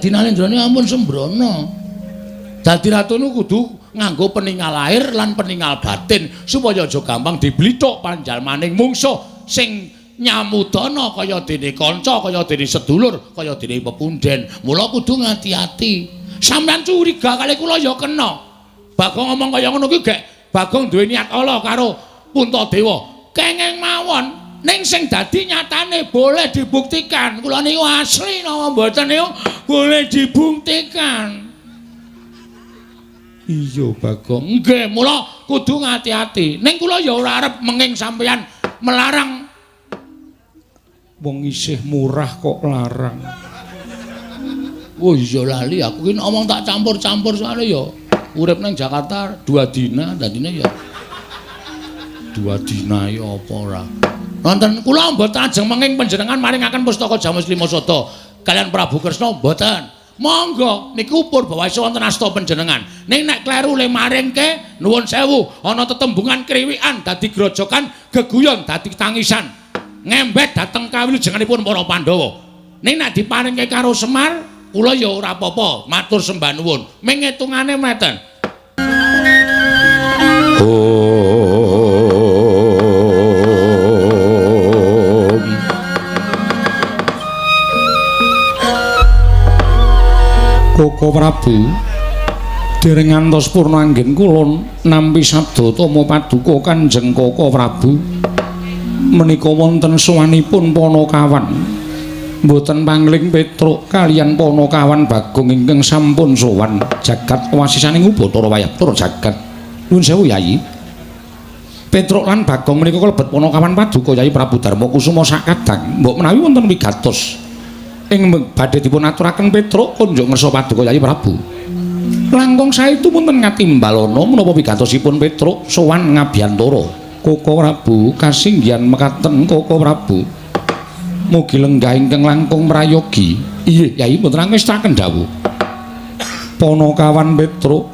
Dadi Nalendra niku ampun sembrono. Dadi ratu niku kudu nganggo peningal lahir lan peningal batin supaya aja gampang diblithuk panjalmaning mungsuh sing nyamudana kaya dene kanca, kaya dene sedulur, kaya dene pepunden. Mula kudu ngati-ati. Sampeyan curiga kali kula ya kena. Bagong ngomong kaya ngono kuwi gek Bagong duwe niat ala karo Puntadewa. Kenging mawon. Ning sing dadi nyatane boleh dibuktikan. Kula niku asli napa mboten niku boleh dibuktikan. Iya Bagong. Nggih, mula kudu ngati-ati. Ning kula ya ora arep menging sampeyan melarang. Wong isih murah kok larang. Oh iya lali aku ki omong tak campur-campur soalnya ya urip nang Jakarta 2 dina dadine ya 2 dina ya apa ora. Wonten kula mboten ajeng menging panjenengan maringaken pustaka Jamus Lima Sada kalian Prabu Kresna mboten. Monggo niku purbawasa wonten asta panjenengan. Ning nek kleru le maringke nuwun sewu ana tetembungan kriwikan dadi grojokan geguyon dadi tangisan. Ngembet dhateng kawilujenganipun para Pandhawa. Ning nek diparingke karo Semar kula ya ora apa-apa, matur sembah nuwun. Ming ngitungane meten. Om. Koko Prabu, dereng ngantos purna anggen kula nampi sabda tama paduka Kanjeng Koko Prabu. Menika wonten sowanipun Panakawan. Mboten pangling Petruk kaliyan Panakawan Bagong ingkang sampun sowan jagat wasisaning Ubathara wayah tur jagat. Nuwun sewu Yayi. Petruk lan Bagong menika kalebet Panakawan paduka Yayi Prabu Darma Kusuma sakadang. Mbok menawi wonten wigatos ing badhe dipun aturaken Petruk kunjuk ngersa paduka Yayi Prabu. Langkung saestu wonten ngatimbalana menapa wigatosipun Petruk sowan ngabiyantara. Koko Prabu kasinggihan mekaten Koko Prabu. Mugi lenggah ingkang langkung prayogi. Iya, Yayi mboten angestaken dawuh. Panakawan Petruk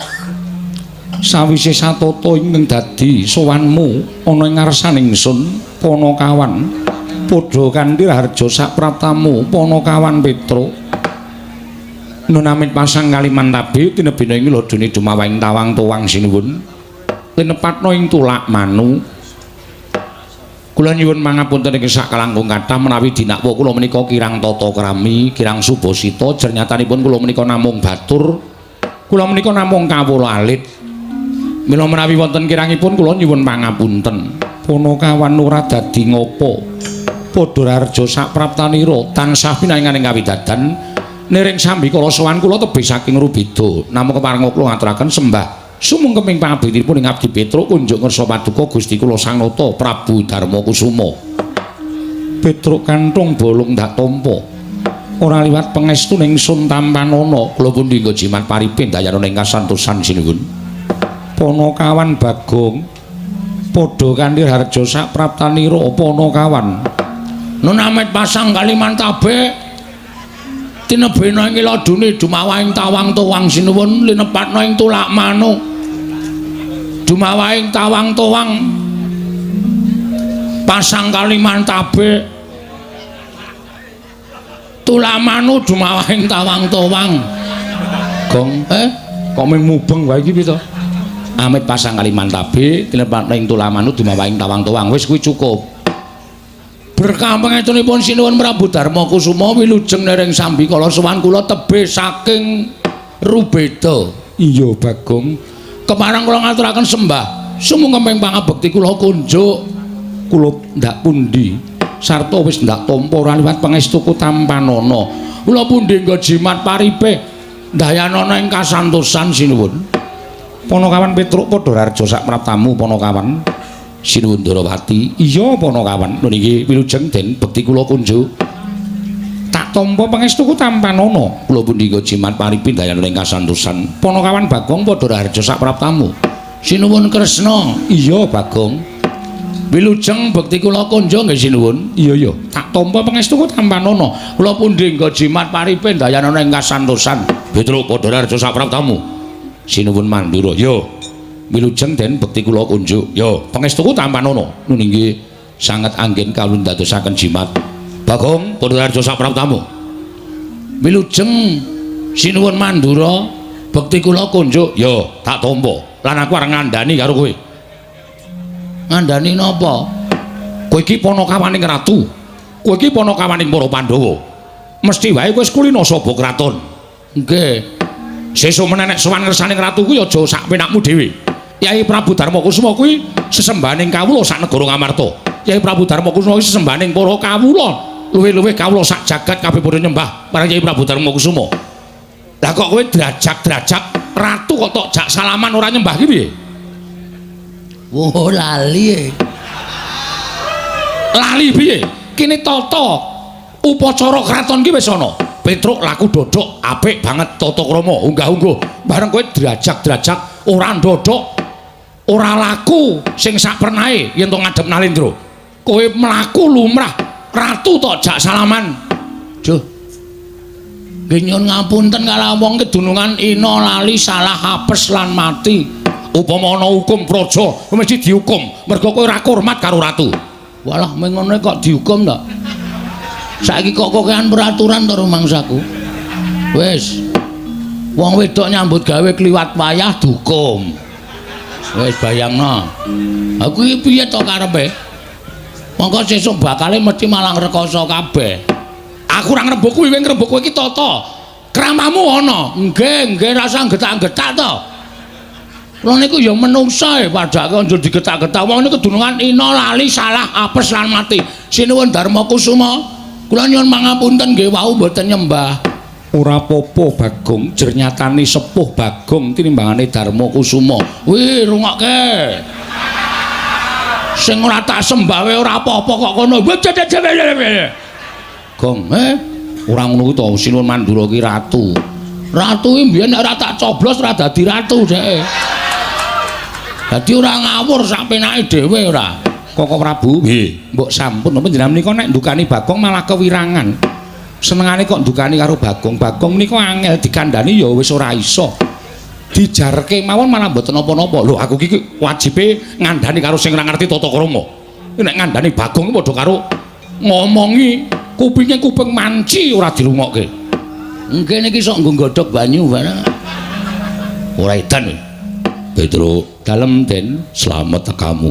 sawise satata ingkang dadi sowanmu ana ing ngarsaning ingsun Panakawan padha kanthi raharja sapraptamu Panakawan Petruk. Nun amit pasang kalimantabe tinebina ing lodone dumawahing tawang tuwang sinuwun linepatna ing tulak manu. Kula nyuwun pangapunten ing sakalangkung kathah menawi dinakwa kula menika kirang tata krami, kirang subasita, jernyatanipun kula menika namung batur, kula menika namung kawula alit. Mila menawi wonten kirangipun kula nyuwun pangapunten. Panakawan ora dadi ngapa. Padha raharja sapraptanira tansah pinaringaning kawidadan niring sambikala sowan kula tebih saking Rubeda. Namung kepareng kula ngaturaken sembah sumungkeming pangabektinipun ing abdi Petruk kunjuk ngersa paduka Gusti kula Sang Nata Prabu Darma Kusuma. Petruk kanthong bolong ndak tampa. Ora liwat pangestu ning sun tampanana kula pundi nggo jimat paripe ndayana ing kasantosan sinuwun. Panakawan Bagong padha kanthi harja sapraptanira Panakawan. Nun amit pasang kalimantabe tinebena ing ladune dumawahing tawang tuwang sinuwun linepatna ing tulak manu. Dumawahing tawang tuwang pasang kalimantabe tulak manu dumawahing tawang tuwang. Gong, kok mung mubeng wae iki piye to? Amit pasang kalimantabe tinepatna ing tulak manu dumawahing tawang tuwang wis kuwi cukup. Berkah pangestunipun sinuwun Prabu Darma Kusuma wilujeng nering sambikala sowan kula tebih saking Rubeda. Iya Bagong, kepareng kula ngaturaken sembah sumungkeming pangabekti kula kunjuk. Kula ndak pundi sarta wis ndak tampa ora liwat pangestuku tampanana. Kula pundi nggo jimat paripe ndayanana ing kasantosan sinuwun. Panakawan Petruk padha raharja sapraptamu Panakawan. Sinuwun Ndarawati. Iya Panakawan, lho niki wilujeng den bekti kula kunjuk. Tak tampa pangestuku tampanana. Kula pundi nggo jimat paripe ndayanana ing kasantosan. Panakawan Bagong padha raharja sapraptamu. Sinuwun Kresna. Iya Bagong. Wilujeng bekti kula kunjuk nggih sinuwun. Iya iya, tak tampa pangestuku tampanana. Kula pundi nggo jimat paripe ndayanana ing kasantosan. Petruk padha raharja sapraptamu. Sinuwun Mandura. Yo. Wilujeng den bekti kula kunjuk. Yo, pangestuku tampanana. Nun inggih sanget anggen kawula ndadosaken jimat. Bagong padha raharja sapraptamu. Wilujeng Sinuwun Mandura, bekti kula kunjuk. Yo, tak tampa. Lan aku arep ngandani karo kowe. Ngandani napa? Kowe iki panakawaning ratu. Kowe iki panakawaning para Pandhawa. Mesti wae kowe wis kulina saba kraton. Nggih. Sesuk meneh nek sowan ngersaning ratu kuwi aja sak penakmu dhewe. Yai Prabu Darma Kusuma kuwi sesembahaning kawula sak negara Ngamarta. Yai Prabu Darma Kusuma kuwi sesembahaning para kawula. Luwih-luwih kawula sak jagat kabeh padha nyembah marang Yai Prabu Darma Kusuma. Lah kok kowe drajak-drajak ratu kok tok jak salaman ora nyembah ki piye? Wo lali. Lali piye? Kene tata upacara kraton ki wis ana. Petruk laku dodok apik banget tata krama unggah-ungguh. Bareng kowe drajak-drajak ora ndodok, ora laku sing sak pernahe yen to ngadhep Nalendra. Kowe mlaku lumrah ratu tok jak salaman. Duh. Nggih nyuwun ngapunten kala wong kedunungan ina lali salah apes lan mati. Upama ana hukum praja mesti dihukum mergo kowe ora hormat karo ratu. Walah mengono kok dihukum ta? Saiki kok kokean peraturan to rumangsaku. Wis. Wong wedok nyambut gawe kliwat wayah dihukum. Wis bayangno. Aku iki piye to karepe? Mongko sesuk bakale mesti malang rekoso kabeh. Aku ora ngrembug kuwi, kowe ngrembug kowe iki tata kramamu ana. Nggih, nggih rasa getak-getak to. Kula niku ya menungsa e padake njur digetak-getak. Wong niku kedunungan ina lali salah apes lan mati. Sinuwun Darma Kusuma, kula nyuwun pangapunten nggih wau mboten nyembah. Ora apa-apa Bagong, jer nyatane sepuh Bagong tinimbangane Darma Kusuma. Wih, rungokke. Sing ora tak sembah wae ora apa-apa kok kono. Gong, ora ngono kuwi to, Sinuwun Mandura ki ratu. Ratu ki mbiyen nek ora tak coblos ora dadi ratu dheke. Dadi ora ngawur sak penake dhewe ora. Koko Prabu, nggih, mbok sampun panjenengan menika nek ndukani Bagong malah kewirangan. Senengane kok ndukani karo Bagong. Bagong menika angel dikandhani ya wis ora iso. Dijarke mawon malah mboten napa-napa. Lho aku iki wajibe ngandhani karo sing ora ngerti tata krama. Nek ngandhani Bagong padha karo ngomongi kupinge kuping manci ora dirungokke. Nggih niki sok nggo godhog banyu barang. Ora edan. Petruk, dalem Den, slamet tekamu.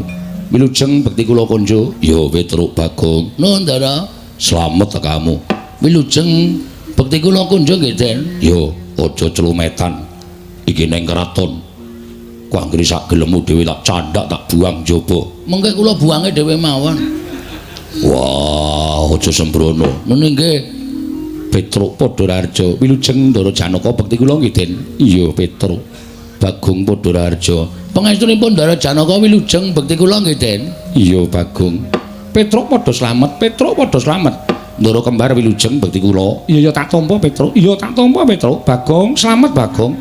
Wilujeng bekti kula konjo. Ya Petruk Bagong. Nuwun Ndara. Slamet tekamu. Wilujeng bekti kula konjo nggih Den. Ya aja celumetan. Iki neng kraton. Ku anggere sak gelemmu dhewe tak candhak tak buang njaba. Mengke kula buange dhewe mawon. Wah, aja sembrono. Nun nggih. Petruk Padha Raharja. Wilujeng Ndara Janaka bekti kula nggih Den. Iya Petruk. Bagong Padha Raharja. Pangestunipun Ndara Janaka wilujeng bekti kula nggih Den. Iya Bagong. Petruk padha slamet, Petruk padha slamet. Ndara kembar wilujeng bekti kula. Iya ya tak tampa Petruk. Iya tak tampa Petruk. Bagong slamet Bagong.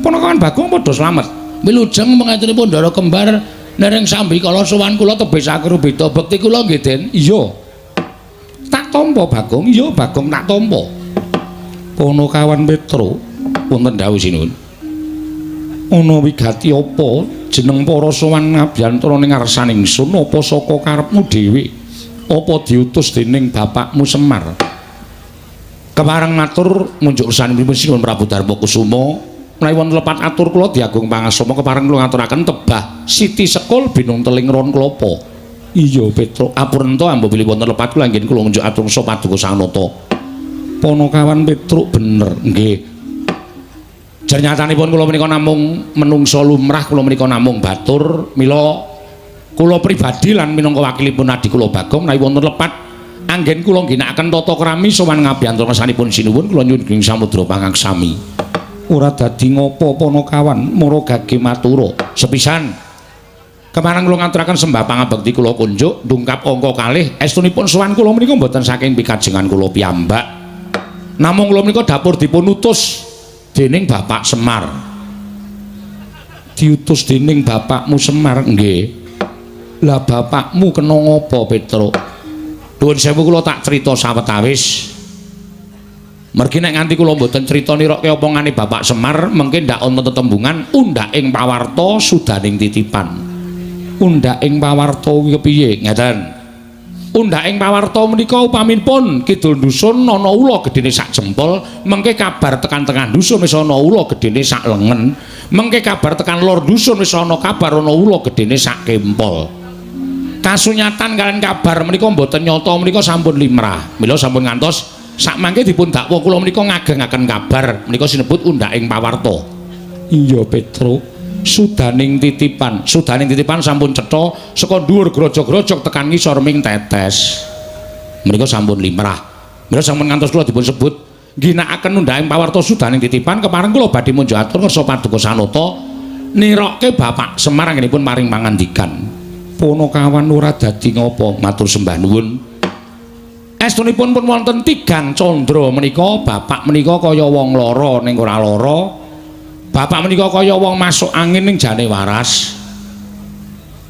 Ponakan Bagong padha slamet. Wilujeng pangestunipun Ndara kembar nereng sambikala sowan kula tebih sakrubeda bekti kula nggih Den. Iya. Tak tampa Bagong. Iya Bagong tak tampa. Ponokawan Petruk wonten dawuh sinuwun. Ana wigati apa jeneng para sowan ngabiyantara ning ngarsaning ingsun apa saka karepmu dhewe? Apa diutus dening bapakmu Semar? Kepareng matur munjuk kersanipun Sinuwun Prabu Darma Kusuma, menawi wonten lepat atur kula diagung pangasoma kepareng kula ngaturaken tebah Siti Sekul binung teling ron klapa. Iya Petruk, apurenta ambo bilih wonten lepat kula anggen kula ngunjuk atur sa paduka Sang Nata. Ponokawan Petruk bener nggih. Jernyatanipun kula menika namung menungsa lumrah, kula menika namung batur, mila kula pribadi lan minangka wakilipun adi kula Bagong menawi wonten lepat anggen kula ngginakaken tata krami sowan ngabiyantara ngersanipun sinuwun kula nyuwun ing samudra pangaksami. Ora dadi ngopo ponokawan mara gage matura. Sepisan kemarang kula ngaturaken sembah pangabekti kula kunjuk ndungkap angka kalih estunipun sowan kula menika mboten saking pikajengan kula piyambak. Namung kula menika dapur dipun utus dening Bapak Semar. Diutus dening bapakmu Semar nggih. Lah bapakmu kena ngopo Petruk? Nuwun sewu kula tak crita sawetawis. Mergi nek nganti kula mboten crita nirokke omongane Bapak Semar, mengke ndak ana tetembungan undhak ing pawarta sudaning titipan. Undhak ing pawarta kuwi kepiye? Ngeten. Undhaking pawarta menika upaminipun kidul dusun ana ula gedene sak jempol, mengke kabar tekan tengah dusun wis ana ula gedene sak lengen, mengke kabar tekan lor dusun wis ana kabar ana ula gedene sak kempol. Kasunyatan kalian kabar menika mboten nyata menika sampun limrah. Mila sampun ngantos sakmangke dipun dakwa kula menika ngagengaken kabar menika sinebut undhaking pawarta. Iya Petruk, sudaning titipan, sudaning titipan sampun cetha saka dhuwur grojog-grojog tekan ngisor ming tetes. Menika sampun limrah. Mila sampun ngantos kula dipun sebut ginakaken undhaking pawarta sudaning titipan kepareng kula badhe munjuk atur ngersa paduka sanata nirokke Bapak Semar anggenipun paring pangandikan. Ponokawan ora dadi ngapa, matur sembah nuwun. Estunipun pun wonten tigang candra menika bapak menika kaya wong lara ning ora lara. Bapak menika kaya wong masuk angin ning jane waras.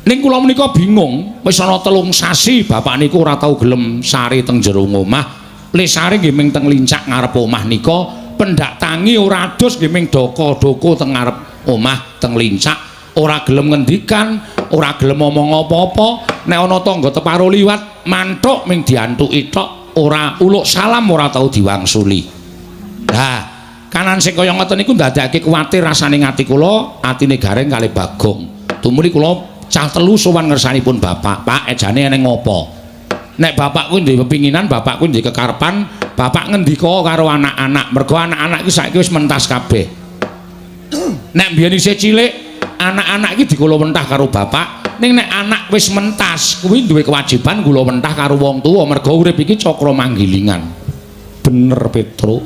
Ning kula menika bingung, wis ana 3 sasi bapak niku ora tau gelem sare teng jero omah. Le sare nggih ming teng lincak ngarep omah nika, pendak tangi ora adus nggih ming doko-doko teng ngarep omah teng lincak, ora gelem ngendikan, ora gelem ngomong apa-apa. Nek ana tangga teparo liwat, manthuk ming diantuki tok, ora uluk salam ora tau diwangsuli. Lah, kanan sing kaya ngoten niku ndadekake kuwatir rasane ati kula, atine Gareng kalih Bagong. Tumuli kula cah telu sowan ngersanipun bapak. Pak, ejane eneng ngopo? Nek bapak kuwi duwe pepinginan, bapak kuwi duwe kekarepan, bapak ngendika karo anak-anak. Mergo anak-anak iki saiki wis mentas kabeh. Nek mbiyen isih cilik, anak-anak iki dikula wentah karo bapak. Ning nek anak wis mentas, kuwi duwe kewajiban kula wentah karo wong tuwa, mergo urip iki cakra manggilingan. Bener, Petruk.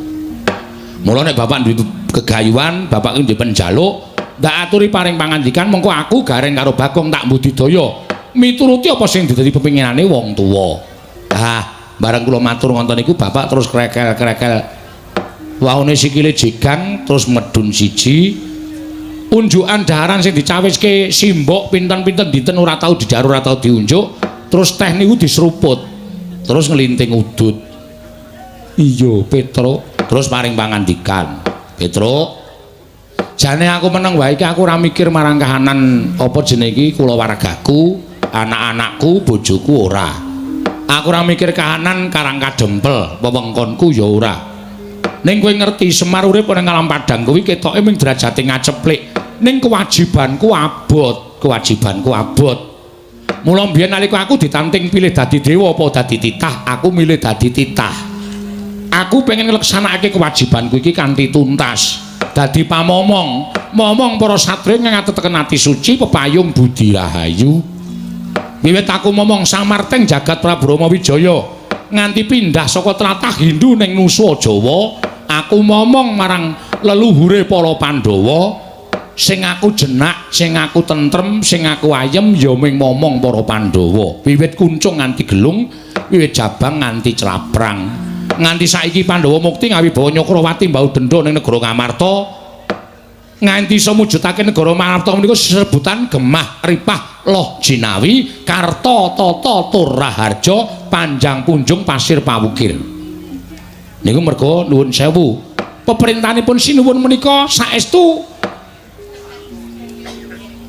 Mula nek bapak duwe gegayuhan, bapak kuwi duwe penjaluk, ndak aturi paring pangandikan, mengko aku Gareng karo Bagong tak budidaya mituruti apa sing dadi pepinginane wong tuwa. Ah, bareng kula matur ngoten niku bapak terus krekel-krekel. Waune sikile jegang terus medun siji. Unjukan daharan sing dicawiske simbok pinten-pinten dinten ora tau didhahar ora tau diunjuk, terus teh niku diseruput. Terus nglinting udut. Iya, Petruk, terus paring pangandikan. Petruk, jane aku meneng wae iki aku ora mikir marang kahanan apa jenenge iki kulawargaku, anak-anakku, bojoku ora. Aku ora mikir kahanan Karang Kadempel, wewengkonku ya ora. Ning kowe ngerti Semar urip ning alam padang kuwi ketoke ming derajate ngaceplik. Ning kewajibanku abot, kewajibanku abot. Mula mbiyen nalika aku ditanting pilih dadi dewa apa dadi titah, aku milih dadi titah. Aku pengen ngleksanakake kewajibanku iki kanthi tuntas. Dadi pamomong, momong para satriya ngateteken ati suci pepayung budi rahayu. Wiwit aku momong samarteng jagat Prabu Rama Wijaya nganti pindah saka tlatah Hindu ning Nusa Jawa, aku momong marang leluhure para Pandhawa sing aku jenak, sing aku tentrem, sing aku ayem ya ming momong para Pandhawa. Wiwit kuncung nganti gelung, wiwit jabang nganti claprang. Nganti saiki Pandhawa mukti ngawibawa Nyakrawati mbau dendha ning negara Ngamarta. Nganti iso mujudake negara Ngamarta menika sesebutan Gemah Ripah Loh Jinawi Karta Tata Tur Raharja Panjang Punjung Pasir Pawukir. Niku merga nuwun sewu. Peperintahanipun sinuwun menika saestu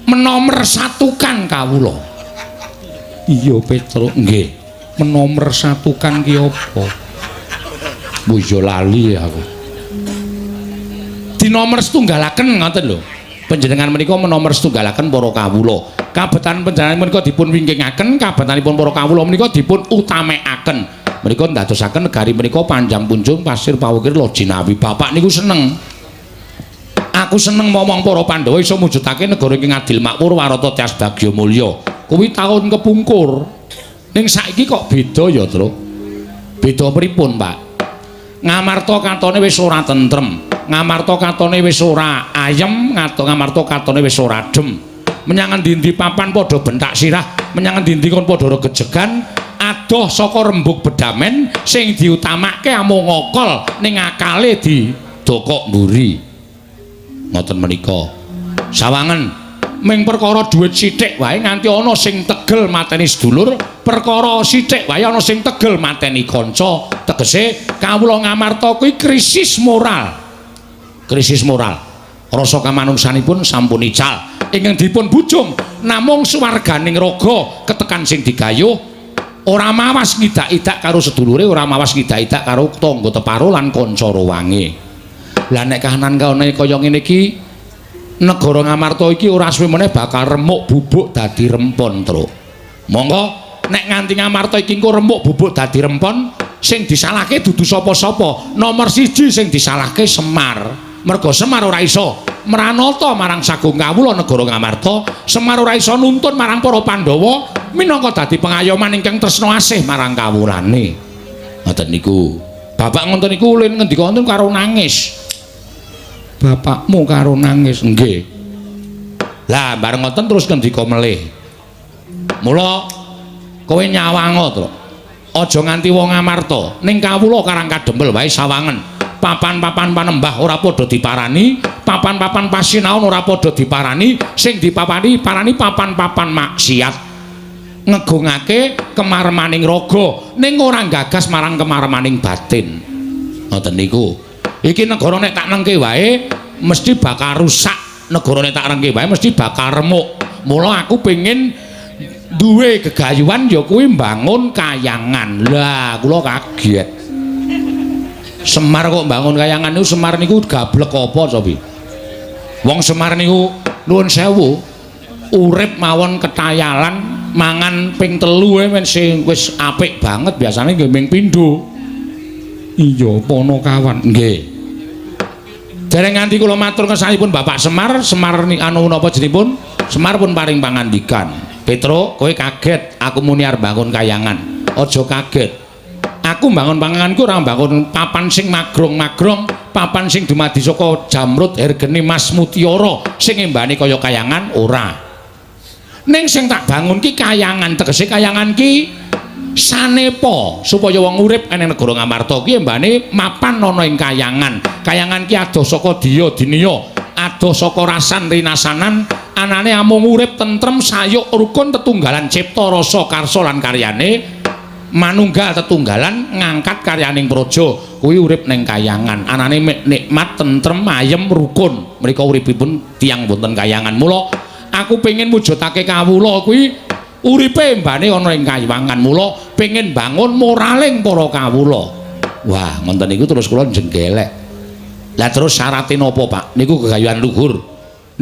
menomersatukan kawula. Iya, Petruk, nggih. Menomersatukan ki apa? Iya lali aku. Dinomer setunggalaken ngoten lho. Panjenengan menika menomer setunggalaken para kawula. Kabetan panjenengan menika dipun wingkingaken, kabetanipun para kawula menika dipun utamekaken. Menika ndadosaken negari menika panjang punjung pasir pawukir Loh Jinawi. Bapak niku seneng. Aku seneng momong para Pandhawa iso mujudake negara ingkang adil makmur warata tias bagya mulya. Kuwi taun kepungkur. Ning saiki kok beda ya, Truk? Beda pripun, Pak? Ngamarta katone wis ora tentrem. Ngamarta katone wis ora ayem, ngamarta katone wis ora adem. Menyang endi-endi papan padha bentak sirah, menyang endi-endi kon padha regejegan, adoh saka rembug bedamen sing diutamake amung ngokol ning akale didokok mburi. Ngoten menika. Sawangen ming perkara dhuwit sithik wae nganti ana sing tegel mateni sedulur, perkara sithik wae ana sing tegel mateni kanca. Tegese kawula Ngamarta kuwi krisis moral. Krisis moral. Rasa kamanungsanipun sampun ical. Ingkang dipun bujung namung swarganing raga ketekan sing digayuh. Ora mawas ngidak-idak karo sedulure, ora mawas ngidak-idak karo tangga teparo lan kanca ruwange. Lah nek kahanan kaone kaya ngene iki, negara Ngamarta iki ora suwe meneh bakal remuk bubuk dadi rempon, Truk. Monggo nek nganti Ngamarta iki engko remuk bubuk dadi rempon, sing disalahke dudu sapa-sapa. Nomor siji sing disalahke Semar. Merga Semar ora iso mranata marang sagung kawula negara Ngamarta, Semar ora iso nuntun marang para Pandhawa minangka dadi pengayoman ingkang tresna asih marang kawulane. Ngoten niku. Bapak ngoten niku ulin ngendika wonten karo nangis. Bapakmu karo nangis? Nggih. Lah bareng ngoten terus ngendika melih. Mula kowe nyawango, Truk. Aja nganti wong Ngamarta ning kawula Karang Kadempel wae sawangen. Papan-papan panembah ora padha diparani, papan-papan pasinaon ora padha diparani, sing dipapani parani papan-papan maksiat. Ngegungake kemaremaning raga ning ora gagas marang kemaremaning batin. Ngoten niku. Iki negara nek tak nengke wae mesti bakal rusak, negara nek tak rengke wae mesti bakal remuk. Mula aku pengin duwe gegayuhan ya kuwi mbangun kayangan. Lah kula kaget. Semar kok mbangun kayangan niku, Semar niku gablek apa cobi? Wong Semar niku nuwun sewu, urip mawon ketayalan, mangan ping 3 men sing wis apik banget biasane nggih ming pindho. Iya, Panakawan. Nggih. Dereng nganti kula matur kesanipun Bapak Semar, Semar ni anu napa jenipun? Semar pun paring pangandikan. Petruk, kowe kaget aku muni arep bangun kayangan. Aja kaget. Aku mbangun panganganku ora mbangun papan sing magrong-magrong, papan sing dumadi saka jamrut hergeni mas mutiara sing embane kaya kayangan ora. Ning sing tak bangun ki kayangan, tegese kayangan ki sanepa supaya wong urip ing negara Ngamarta ki embane mapan ana ing kayangan. Kayangan ki adoh saka diya diniya, adoh saka rasan rinasanan, anane amung urip tentrem sayuk rukun tetunggalan cipta rasa karsa lan karyane. Manunggal tetunggalan ngangkat karyaning praja kuwi urip ning kayangan, anane nikmat tentrem ayem rukun. Mriko uripipun tiyang wonten kayangan. Mula aku pengin mujudake kawula kuwi uripe embane ana ing kayangan. Mula pengin bangun moraling para kawula. Wah, ngoten niku terus kula jenggelek. Lah terus syarate napa, Pak? Niku gegayuhan luhur.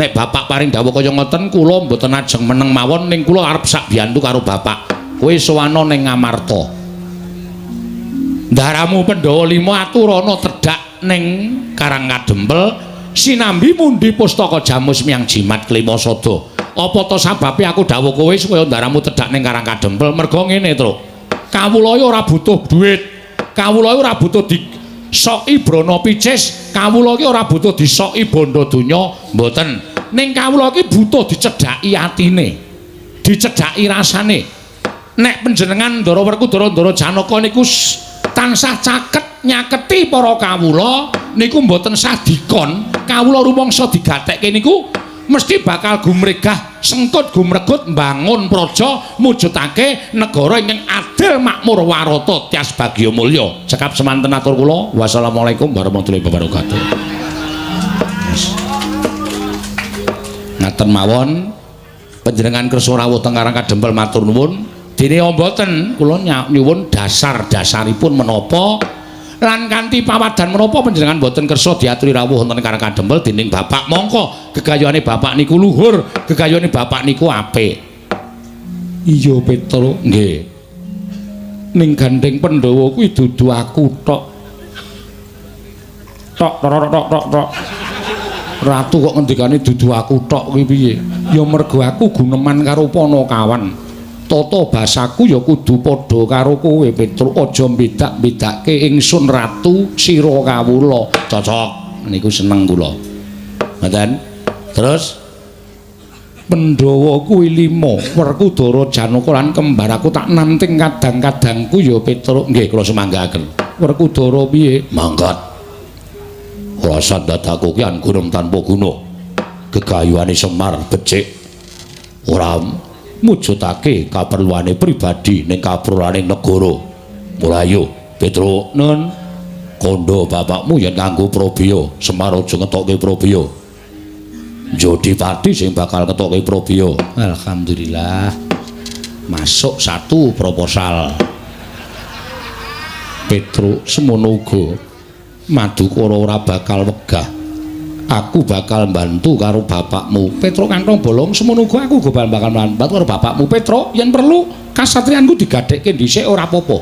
Nek bapak paring dawuh kaya ngoten kula mboten ajeng meneng mawon, ning kula arep sak biyantu karo bapak. Kowe sowana ning Ngamarta. Ndaramu Pandhawa 5 aturana tedhak ning Karang Kadempel sinambi mundi pustaka jamus miyang jimat klima sada. Apa ta sababe aku dawuh kowe supaya ndaramu tedhak ning Karang Kadempel? Merga ngene, Truk. Kawula ora butuh duit. Kawula ora butuh disoki brana picis. Kawula iki ora butuh disoki bondo donya, mboten. Ning kawula iki butuh dicedhaki atine. Dicedhaki rasane. Nek panjenengan Ndara Werkudara Ndara Janaka niku tansah caket nyaketi para kawula niku mboten sah dikon, kawula rumangsa digatekke niku mesti bakal gumregah sengkut gumregut mbangun praja mujudake negara ingkang adil makmur warata tias bagya mulya. Cekap semanten atur kula. Wassalamualaikum warahmatullahi wabarakatuh. Ngaten mawon panjenengan kersa rawuh teng Karang Kadempel matur nuwun. Dene mboten kula nyuwun dasar-dasaripun menapa lan kanthi pawadan menapa panjenengan mboten kersa diaturi rawuh wonten Karang Kadempel dening bapak. Mongko gegayuhane bapak niku luhur, gegayuhane bapak niku apik. Iya, Petruk. Nggih. Ning gandeng Pandhawa kuwi dudu aku tok. Tok tok tok tok tok. Ratu kok ngendikane dudu aku tok kuwi piye? Ya mergo aku guneman karo Panakawan. Tata basaku ya kudu padha karo kowe, Petruk. Aja mbedak-bedake ingsun ratu sira kawula. Cocok. Niku seneng kula. Ngoten. Terus Pandhawa kuwi 5, Werkudara, Janaka lan kembar aku tak nanting kadang-kadangku ya, Petruk. Nggih, kula sumanggaaken. Werkudara piye? Mangkat. Rasa dadaku ki anggunem tanpa guna. Gegayuhane Semar becik. Ora mujudake kaperluane pribadi ning kaperluane negara. Mula ayo, Petruk, nun kandha bapakmu yen nganggo probaya, Semar aja ngetokke probaya. Jodipati sing bakal ngetokke probaya. Alhamdulillah. Masuk satu proposal. Petruk semono uga Madukara ora bakal wegah. Aku bakal bantu karo bapakmu. Petruk kantong bolong semono uga aku uga bakal bantu karo bapakmu. Petruk yen perlu kasatriyanku digadhekke dhisik ora apa-apa.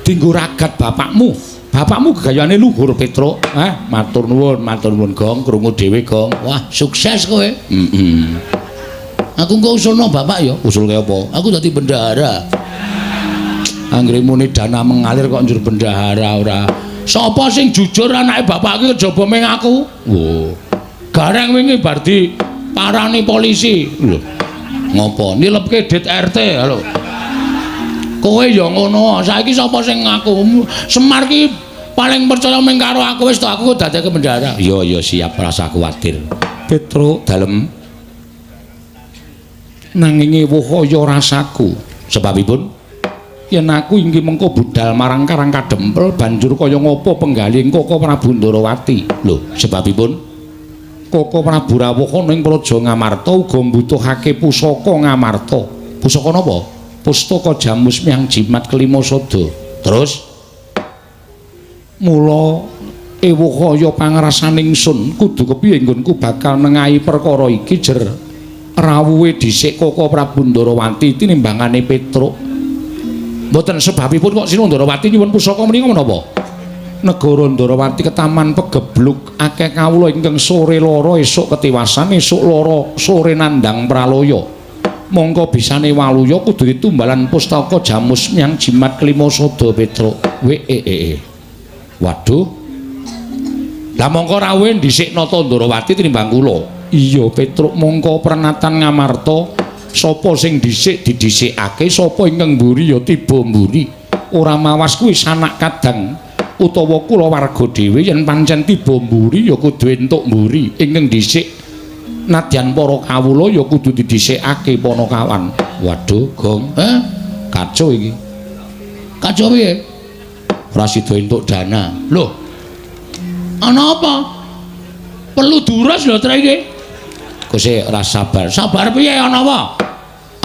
Dinggo ragat bapakmu. Bapakmu gegayane luhur Petruk. Ah, matur nuwun Gong, krungu dhewe Gong. Wah, sukses kowe. Heeh. Aku engko usulno bapak ya. Usulke apa? Aku dadi bendahara. Anggere muni dana mengalir kok njur bendahara ora. Sapa sing jujur anake bapak iki kejaba ming aku? Wo. Gareng wingi bar diparani polisi. Lho. Ngopo? Nilepke dit RT lho. Kowe ya ngono. Saiki sapa sing ngaku? Semar ki paling percaya ming karo aku wis to aku dadeke bendahara. Iya iya siap rasa kuwatir. Petruk dalem nanging ewuh kaya rasaku. Sebabipun yen aku inggih mengko budal marang Karang Kadempel banjur kaya ngopo penggalih Koko Prabu Ndorowati. Lho, sebabipun Koko Prabu rawuh ana ing Praja Ngamarta uga mbutuhake pusaka Ngamarta. Pusaka napa? Pustaka Jamus Miang Jimat Kelima Sada. Terus mula ewuh kaya pangrasaning sun kudu kepiye nggonku bakal nengahi perkara iki jer rawuhe dhisik Koko Prabu Ndorowati tinimbangane Petruk. Mboten sebabipun kok Sinuwun Ndorowati nyuwun pusaka menika menapa? Negara Ndorowati ketaman pegebluk akeh kawula ingkang sore lara esuk ketiwasan esuk lara sore nandhang pralaya. Mongko bisane waluya kudu ditumbalan pustaka Jamus Miang Jimat Kelima Sada Petruk. Wee. Waduh. Lah mongko rawuhe dhisik Nata Ndorowati tinimbang kula. Iya Petruk mongko prenatan Ngamarta sapa sing dhisik didhisikake sapa ingkang mburi ya tiba mburi. Ora mawas kuwi sanak kadang utawa kula warga dhewe yen pancen tiba mburi ya kudu entuk mburi. Ingkang dhisik nadyan para kawula ya kudu didhisikake panakawan. Waduh, Gong. Heh, kacau iki. Kacau piye? Ora sida entuk dana. Loh. Ana apa? Perlu durus lho tre iki. Kose ora sabar. Sabar piye ana apa?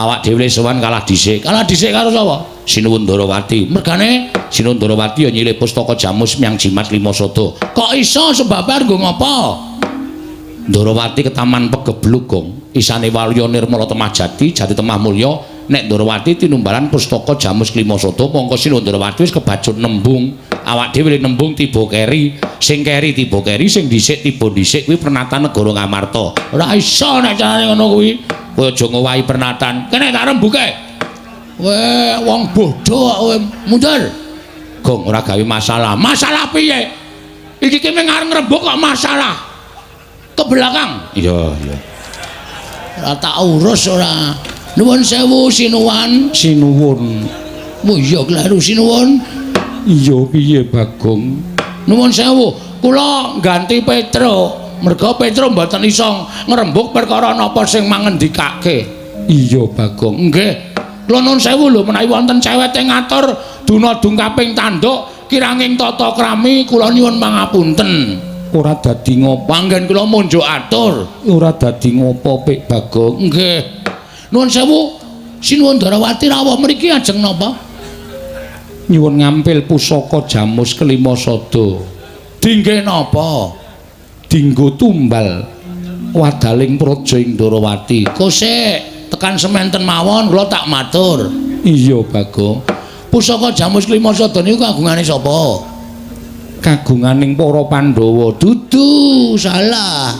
Awak dhewe sowan kalah dhisik. Kalah dhisik karo sapa? Sinuwun Ndorowati. Mergane Sinuwun Ndorowati ya nyilih pustaka Jamus Miang Jimat Lima Sada. Kok iso sebabe nggo ngopo? Ndorowati ketaman pegebluk, Gong. Isane Waluya Nirmala Temah Jati, Jati Temah Mulya. Nek Ndorowati tinumbalan pustaka Jamus Lima Sada, mongko Sinuwun Ndorowati wis kebacut nembung. Awak dhewe nembung tiba keri, sing keri tiba keri, sing dhisik tiba dhisik kuwi pernatan negara Ngamarta. Ora iso nek carane ngono kuwi. Kowe aja ngowahi pernatan. Kene tak rembuke. Kowe wong bodho kok kowe mundur. Gong ora gawe masalah. Masalah piye? Iki ki mung arep ngrembug kok masalah. Ke belakang. Iya, iya. Ora tak urus ora. Nuwun sewu sinuwun. Sinuwun. Oh iya kleru sinuwun. Iya piye Bagong? Nuwun sewu, kula ganti Petruk. Merga Petruk mboten iso ngrembug perkara napa sing mangendikake. Iya Bagong. Nggih. Kula nuwun sewu lho menawi wonten cewete ngatur duna dungkaping tanduk kiranging tata krami kula nyuwun pangapunten. Ora dadi ngopo Panggen kula munjuk atur. Ora dadi ngopo Pik Bagong. Nggih. Nuwun sewu, Sinuwun Ndorowati rawuh mriki ajeng napa? Nyuwun ngampil pusaka Jamus Kelima Sada. Dingge napa? Dinggo tumbal wadaling praja ing Ndorowati. Kosek tekan sementen mawon kula tak matur. Iya Bagong. Pusaka Jamus Kelima Sada niku kagungane sapa? Kagunganing para Pandhawa. Dudu, salah.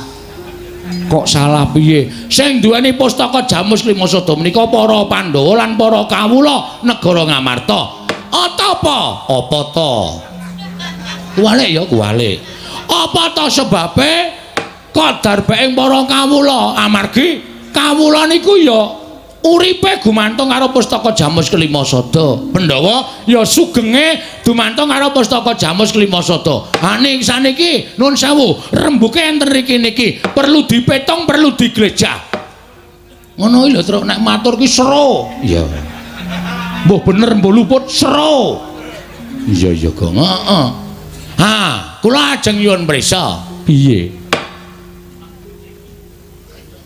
Kok salah piye? Sing duweni pustaka Jamus Kelima Sada menika para Pandhawa lan para kawula negara Ngamarta. Atapa? Apa ta? Kuwalik ya, kuwalik. Apa ta sebabe kok darbeking para kawula? Amargi kawula niku ya uripe gumantung karo pustaka Jamus Kelima Sada. Pandhawa ya sugenge dumantung karo pustaka Jamus Kelima Sada. Ha ning saniki nuwun sewu, rembuke enten riki niki perlu dipetung, perlu diglejah. Ngono iki lho Truk, nek matur ki sero. Iya. Mbuh bener mbuh luput sero. Iya iya Gong. Heeh. Ha, kula ajeng nyuwun prisa. Piye?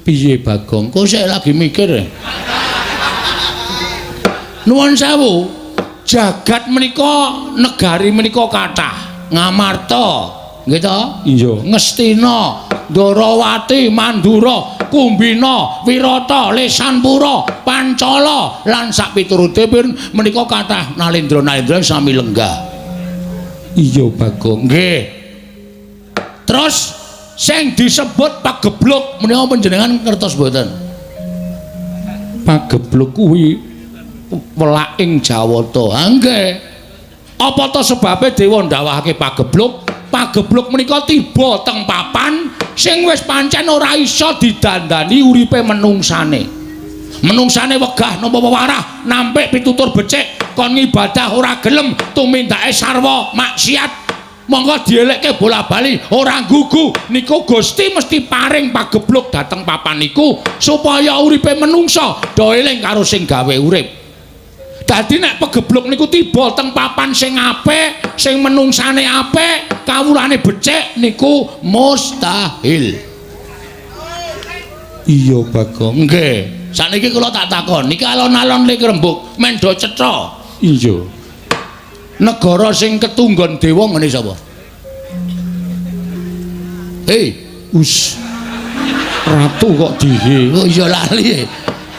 Piye Bagong? Kok sik lagi mikir. Nuwun sewu. Jagat menika negari menika kathah. Ngamarta, nggih to? Iya. Ngastina, Ndarawati, Mandura, Kumbina, Wirata, Lesanpura, Pancala lan sakpiturute menika kathah nalendra-nalendra sami lenggah. Iya, Bagong. Nggih. Terus sing disebut pagebluk menika panjenengan ngertos mboten? Pagebluk kuwi welaking Jawata. Ha nggih. Apa ta sebabe dewa ndawahake pagebluk? Pagebluk menika tiba teng papan sing wis pancen ora iso didandani uripe menungsane. Menungsane wegah nampa wewarah, nampik pitutur becik, kon ngibadah ora gelem, tumindake sarwa maksiat. Monggo dielekke bola-bali ora gugu. Niku Gusti mesti paring pagebluk dhateng papan niku supaya uripe menungsa do eling karo sing gawe urip. Dadi nek pegebluk niku tiba teng papan sing apik, sing menungsane apik, kawulane becik niku mustahil. Iya, Bagong. Nggih. Sakniki kula tak takon, niki alon-alon lik rembug mendo cetha. Iya. Negara sing ketunggon dewa ngene sapa? Hei, us. Ratu kok dihe. Oh iya lali.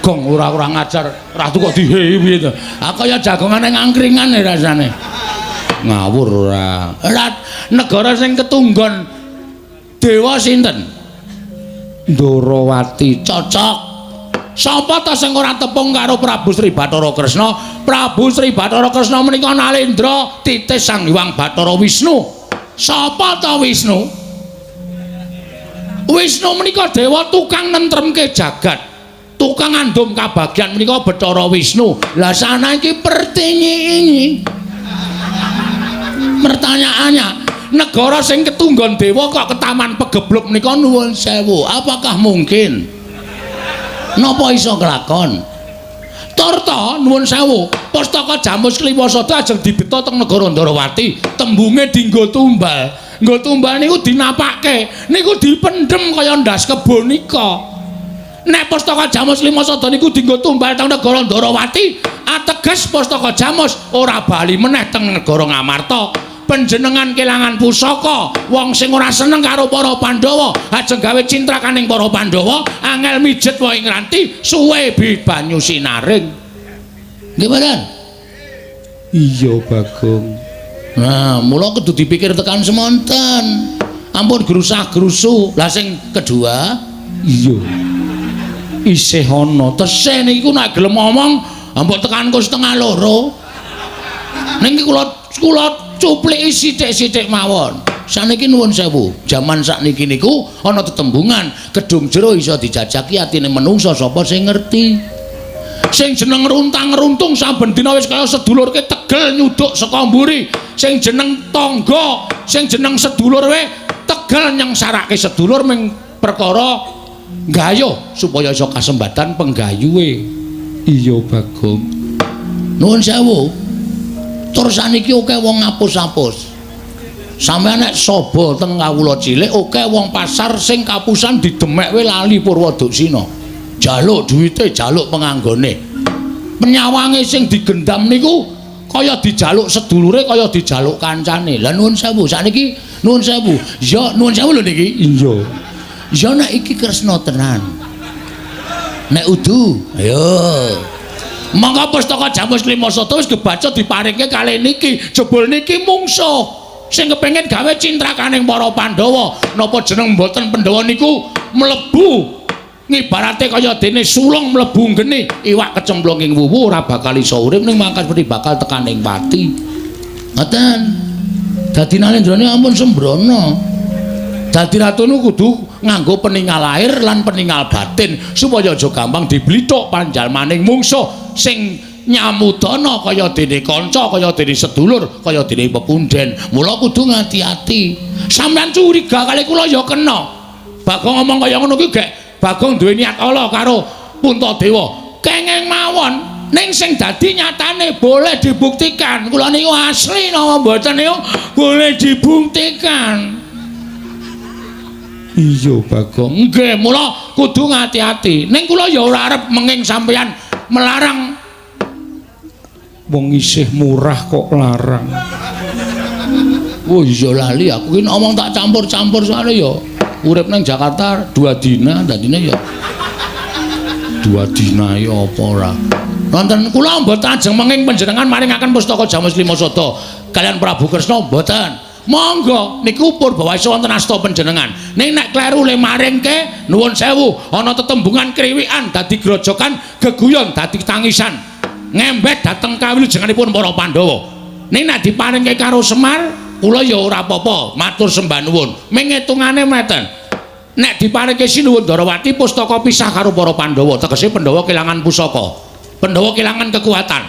Gong ora ora ngajar, ratu kok dihe piye to? Ah kaya jagongane ngangkringan rasane. Ngawur ora. Ora negara sing ketunggon dewa sinten? Ndarawati. Cocok. Sapa ta sing ora tepung karo Prabu Sri Bathara Kresna? Prabu Sri Bathara Kresna menika nalendra titis Sang Hyang Bathara Wisnu. Sapa ta Wisnu? Wisnu menika dewa tukang nentremke jagat. Tukang ngandum kabagyan menika Bathara Wisnu. Lah sana iki pertinyi. Pertanyaannya, negara sing ketunggon dewa kok ketaman pegebluk menika nuwun sewu. Apakah mungkin? Napa iso kelakon? Torta nuwun sewu, pustaka Jamus Kliwasada ajeng dibeta teng negara Ndarawati, tembunge dinggo tumbal. Nggo tumbal niku dinapake, niku dipendhem kaya ndas kebo nika. Nek pustaka Jamus Kliwasada niku dinggo tumbal teng negara Ndarawati, ateges pustaka Jamus ora bali meneh teng negara Ngamarta. Panjenengan kelangan pusaka, wong sing ora seneng karo para Pandhawa, ajeng gawe cintrakaning para Pandhawa, angel mijet wae ngranti, suwe bi banyu sinaring. Nggih mboten? Iya, Bagong. Nah, mula kudu dipikir tekan semonten. Ampun grusah-grusu. Lah sing kedua, iya. Isih ana tesih niku nek gelem ngomong, mbok tekan ku 1:30. Ning iki kula cupliki sithik-sithik mawon. Saniki nuwun sewu, jaman sakniki niku ana tetembungan, kedung jero iso dijajaki atine menungsa sapa sing ngerti. Sing jeneng runtang-runtung saben dina wis kaya sedulurke tegel nyuduk saka mburi. Sing jeneng tangga, sing jeneng sedulur we tegel nyengsarake sedulur ming perkara nggayuh supaya iso kasembatan penggayuhe. Iya, Bagong. Nuwun sewu. Tur saniki akeh wong ngapus-apus. Sampeyan nek saba teng kawula cilik akeh wong pasar sing kapusan didemek we lali Purwoduksina. Jaluk duwite, jaluk penganggone. Penyawange sing digendam niku kaya dijaluk sedulure, kaya dijaluk kancane. Lah nuwun sewu, sakniki nuwun sewu. Ya nuwun sewu lho niki. Iya. Ya nek iki Kresna tenan. Nek udu, ayo. Monggo pustaka Jamus Klimasada wis kebaca diparingke kalih niki. Jebul niki mungsuh sing kepengin gawe cintrakaning para Pandhawa. Napa jeneng mboten Pandhawa niku mlebu ngibarate kaya dene sulung mlebu nggene iwak kecemplung ing wuwu ora bakal iso urip ning mangkas mesti bakal tekaning pati. Ngoten. Dadi Nalendrane ampun sembrono. Dadi ratu niku kudu nganggo peningal lahir lan peningal batin supaya aja gampang diblithuk panjalmaning mungsuh sing nyamudana kaya dene kanca, kaya dene sedulur, kaya dene pepunden. Mula kudu ngati-ati. Sampeyan curiga kali kula ya kena. Bagong ngomong kaya ngono kuwi gek Bagong duwe niat ala karo Puntadewa. Kenging mawon ning sing dadi nyatane boleh dibuktikan. Kula niku asli napa mboten niku boleh dibuktikan. Iya, Bagong. Nggih, mula kudu ngati-ati. Ning kula ya ora arep menging sampeyan melarang Wong isih murah kok larang. Oh iya lali aku ki omong tak campur-campur soalnya ya urip nang Jakarta 2 dina dadine ya 2 dina ya apa ora. Wonten kula mboten ajeng menging panjenengan maringaken pustaka Jamus Lima Sada kalian Prabu Kresna mboten. Monggo niku purbawasa wonten asta panjenengan. Ning nek kleru le maringke nuwun sewu ana tetembungan kriwikan dadi grojokan geguyon dadi tangisan. Ngembet dhateng kawilujenganipun para Pandhawa. Ning nek diparingke karo Semar kula ya ora apa-apa, matur sembah nuwun. Ming ngitungane meten. Nek diparingke Sinuwun Ndarawati pustaka pisah karo para Pandhawa, tegese Pandhawa kelangan pusaka. Pandhawa kelangan kekuatan.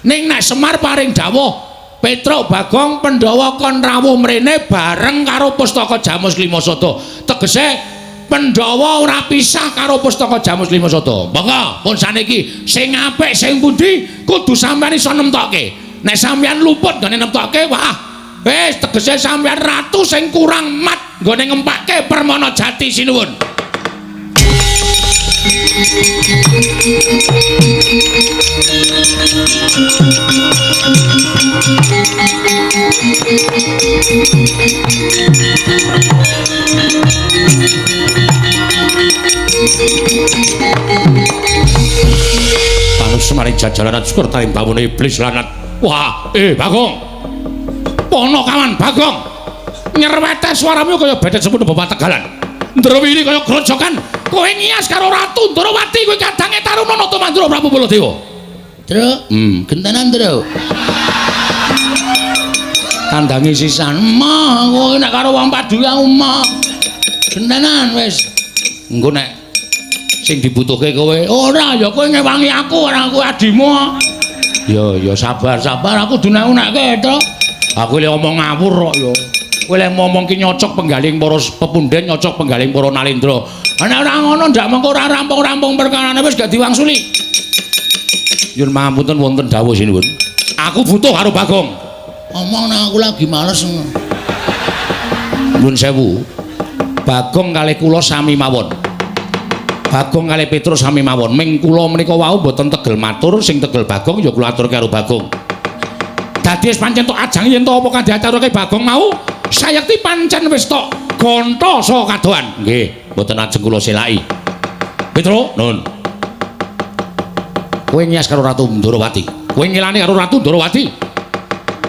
Ning nek Semar paring dawuh Petruk Bagong Pandhawa kon rawuh mrene bareng karo pustaka Jamus Lima Sada. Tegese Pandhawa ora pisah karo pustaka Jamus Lima Sada. Monggo pun saniki sing apik sing pundi kudu sampeyan iso nemtokke. Nek sampeyan luput nggone nemtokke, wah wis tegese sampeyan ratu sing kurang mat nggone ngempake Permana Jati sinuwun. Panus maring jajaran syukur tarim bawone iblis lanat. Wah, Bagong. Ponokawan Bagong. Nyerwete suaramu kaya bedet semono bapak Tegalan. Ndrewili kaya grojokan. Kowe ngias karo Ratu Ndarawati kowe kadange Taruna Nata Mandura Prabu Baladewa. Truk, gentenan truk. Kandange sisan. Mah, kowe nek karo wong padu aku mah. Gentenan wis. Engko nek sing dibutuhke kowe, ora ya kowe ngewangi aku ora aku adimu. Ya ya sabar-sabar aku dunek-unekke, Truk. Aku le omong ngawur kok ya. Kowe lek ngomong ki nyocok penggaling para pepunden, nyocok penggaling para nalendra. Nek ora ngono ndak mengko ora rampung-rampung perkarane wis gak diwangsuli. Nyuwun pangapunten wonten dawuh sinuwun. Aku butuh karo Bagong. Omong nang aku lagi males. Nyuwun sewu. Bagong kalih kula sami mawon. Bagong kalih Petruk sami mawon. Ming kula menika wau mboten tegel matur, sing tegel Bagong ya kula aturke karo Bagong. Dadi wis pancen tok ajang yen to apa kang diaturke Bagong mau, sayekti pancen wis tok gonta saka kadohan. Nggih, mboten ajeng kula selaki. Petruk, nun. Kowe ngias karo Ratu Ndarawati. Kowe ngilani karo Ratu Ndarawati.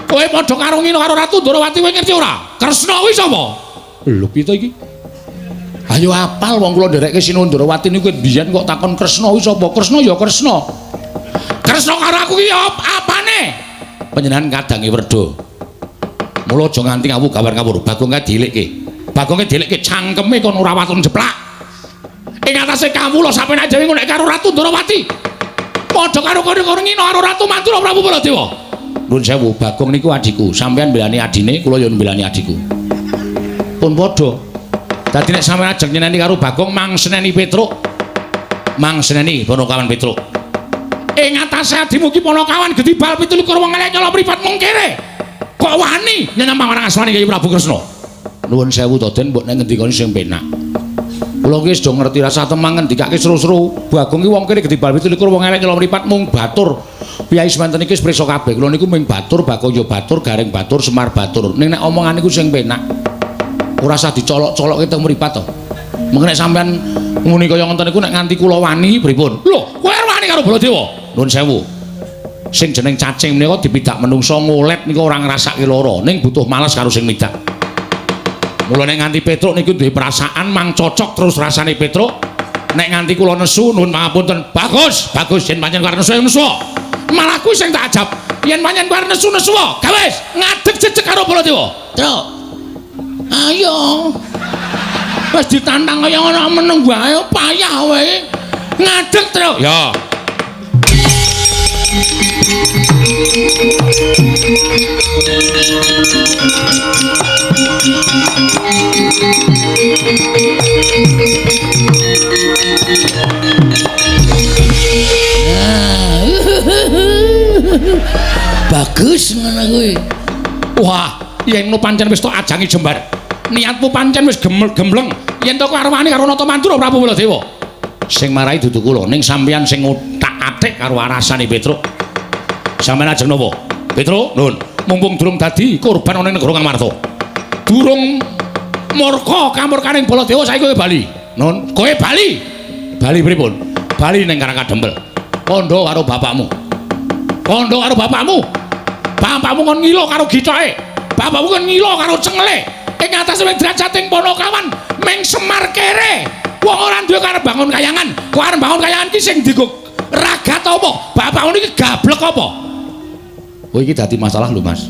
Kowe padha karo ngino karo Ratu Ndarawati kowe ngerti ora? Kresna kuwi sapa? Lho piye to iki? Ayo apal wong kula nderekke Sinuwun Ndarawati niku biyen kok takon Kresna kuwi sapa? Kresna ya Kresna. Kresna karo aku ki apane? Panjenengan kadange werda. Mula aja nganti ngawu gawar-ngawur. Bagong kae dielikke. Bagonge dielikke cangkeme kon ora waton jeplak. Ing atase kawula sampeyan dhewe nek karo Ratu Ndarawati. Padha karo karo ngino karo Ratu Mandura Prabu Baladewa. Nuwun sewu, Bagong niku adhiku. Sampeyan mbelani adine, kula ya mbelani adhiku. Pun padha. Dadi nek sampeyan ajeng nyeneni karo Bagong mang seneni Petruk. Mang seneni Ponokawan Petruk. Ing atase adimu ki Ponokawan gedhi bal 27 wong elek nyolong mripat mung kere. Kok wani nyenyang marang asmane Kyai Prabu Kresna. Nuwun sewu to Den, mbok nek ngendikane sing penak. Kula ki wis do ngerti rasa temang ngendikake seru-seru. Bagong ki wong kene gedhi bal 27 wong elek nyolong mripat mung batur. Piyai semanten iki wis prisa kabeh. Kula niku mung batur, Bagong ya batur, Gareng batur, Semar batur. Ning nek omongan niku sing penak. Ora usah dicolok-colokke teng mripat to. Mengko nek sampean muni kaya ngoten niku nek nganti kula wani pripun? Lho, kowe wani karo Baladewa? Nuwun sewu. Sing jeneng cacing menika dipidak menungsa ngolet niku ora ngrasake lara, ning butuh males karo sing midak. Mula nek nganti Petruk niku duwe perasaan mang cocok terus rasane Petruk. Nek nganti kula nesu nuwun pangapunten. Bagus, bagus yen pancen kowe nesu nesu. Malah kuwi sing tak ajab. Yen pancen kowe nesu nesu, gawes ngadeg jejeg karo Baladewa. Truk. Ayo. Wis ditantang kaya ngono meneng wae payah kowe. Ngadeg, Truk. Ya. Bagus ngono kuwi. Wah, yen ngono pancen wis tok ajangi jembar. Niatmu pancen wis gembleng. Yen to arwani karo Nata Mandura Prabu Baladewa. Sing marai dudu kula, ning sampeyan sing othak-atik karo arasane Petruk. Sampeyan ajeng napa? Petruk, nuwun. Mumpung durung dadi korban ana ing negara Ngamarta. Durung murka kamurkaning Baladewa saiki kowe bali. Nun, kowe bali. Bali pripun? Bali ning Karang Kadempel. Kandha karo bapakmu. Kandha karo bapakmu. Bapakmu kon ngilo karo githoke. Bapakmu kon ngilo karo cengele. Ing atase derajat ing Panakawan ming Semar kere. Wong ora duwe karep bangun kayangan. Kowe arep bangun kayangan ki sing dienggo ragat apa? Bapakmu niki gablek apa? Oh iki dadi masalah lho, Mas.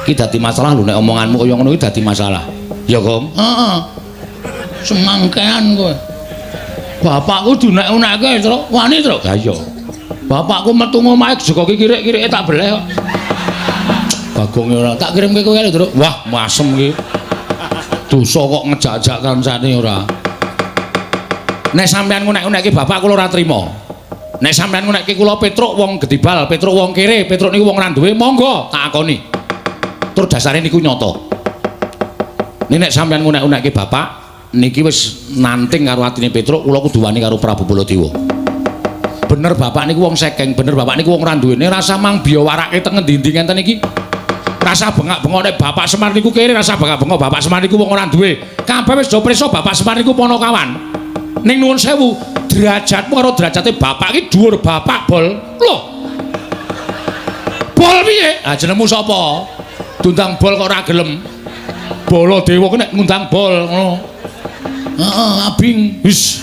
Iki dadi masalah lho nek omonganmu kaya ngono iki dadi masalah. Ya, Gong? Heeh. Semangkean kowe. Bapakku diunek-unekke, Truk. Wani, Truk. Lah iya. Bapakku metu ngomahe jegoki kirik-kirike tak beleh kok. Bagonge ora tak kirimke kowe lho, Truk. Wah, masem iki. Dosa kok ngejak-jak kancane ora. Nek sampean ngunek-unekke bapak kula ora trima. Nek sampean ngunekke kula Petruk wong gedibal, Petruk wong kere, Petruk niku wong ora duwe, monggo tak akoni. Tur dasare niku nyata. Nek sampean ngunek-unekke bapak niki wis nanting karo atine Petruk, kula kudu wani karo Prabu Baladewa. Bener bapak niku wong sekeng, bener bapak niku wong ora duwene, rasa mang biyawarake teng ngendi-endi ngenten iki. Rasa bengak-bengok nek bapak Semar niku kere, rasa bengak-bengok bapak Semar niku wong ora duwe. Kabeh wis do prisa bapak Semar niku Panakawan. Ning nuwun sewu, derajatmu karo derajate bapak iki dhuwur bapak, Bol. Lho. Bol piye? Ah jenengmu sapa? Diundang Bol kok ora gelem. Baladewa ku nek ngundang Bol ngono. Heeh, abing. Wis.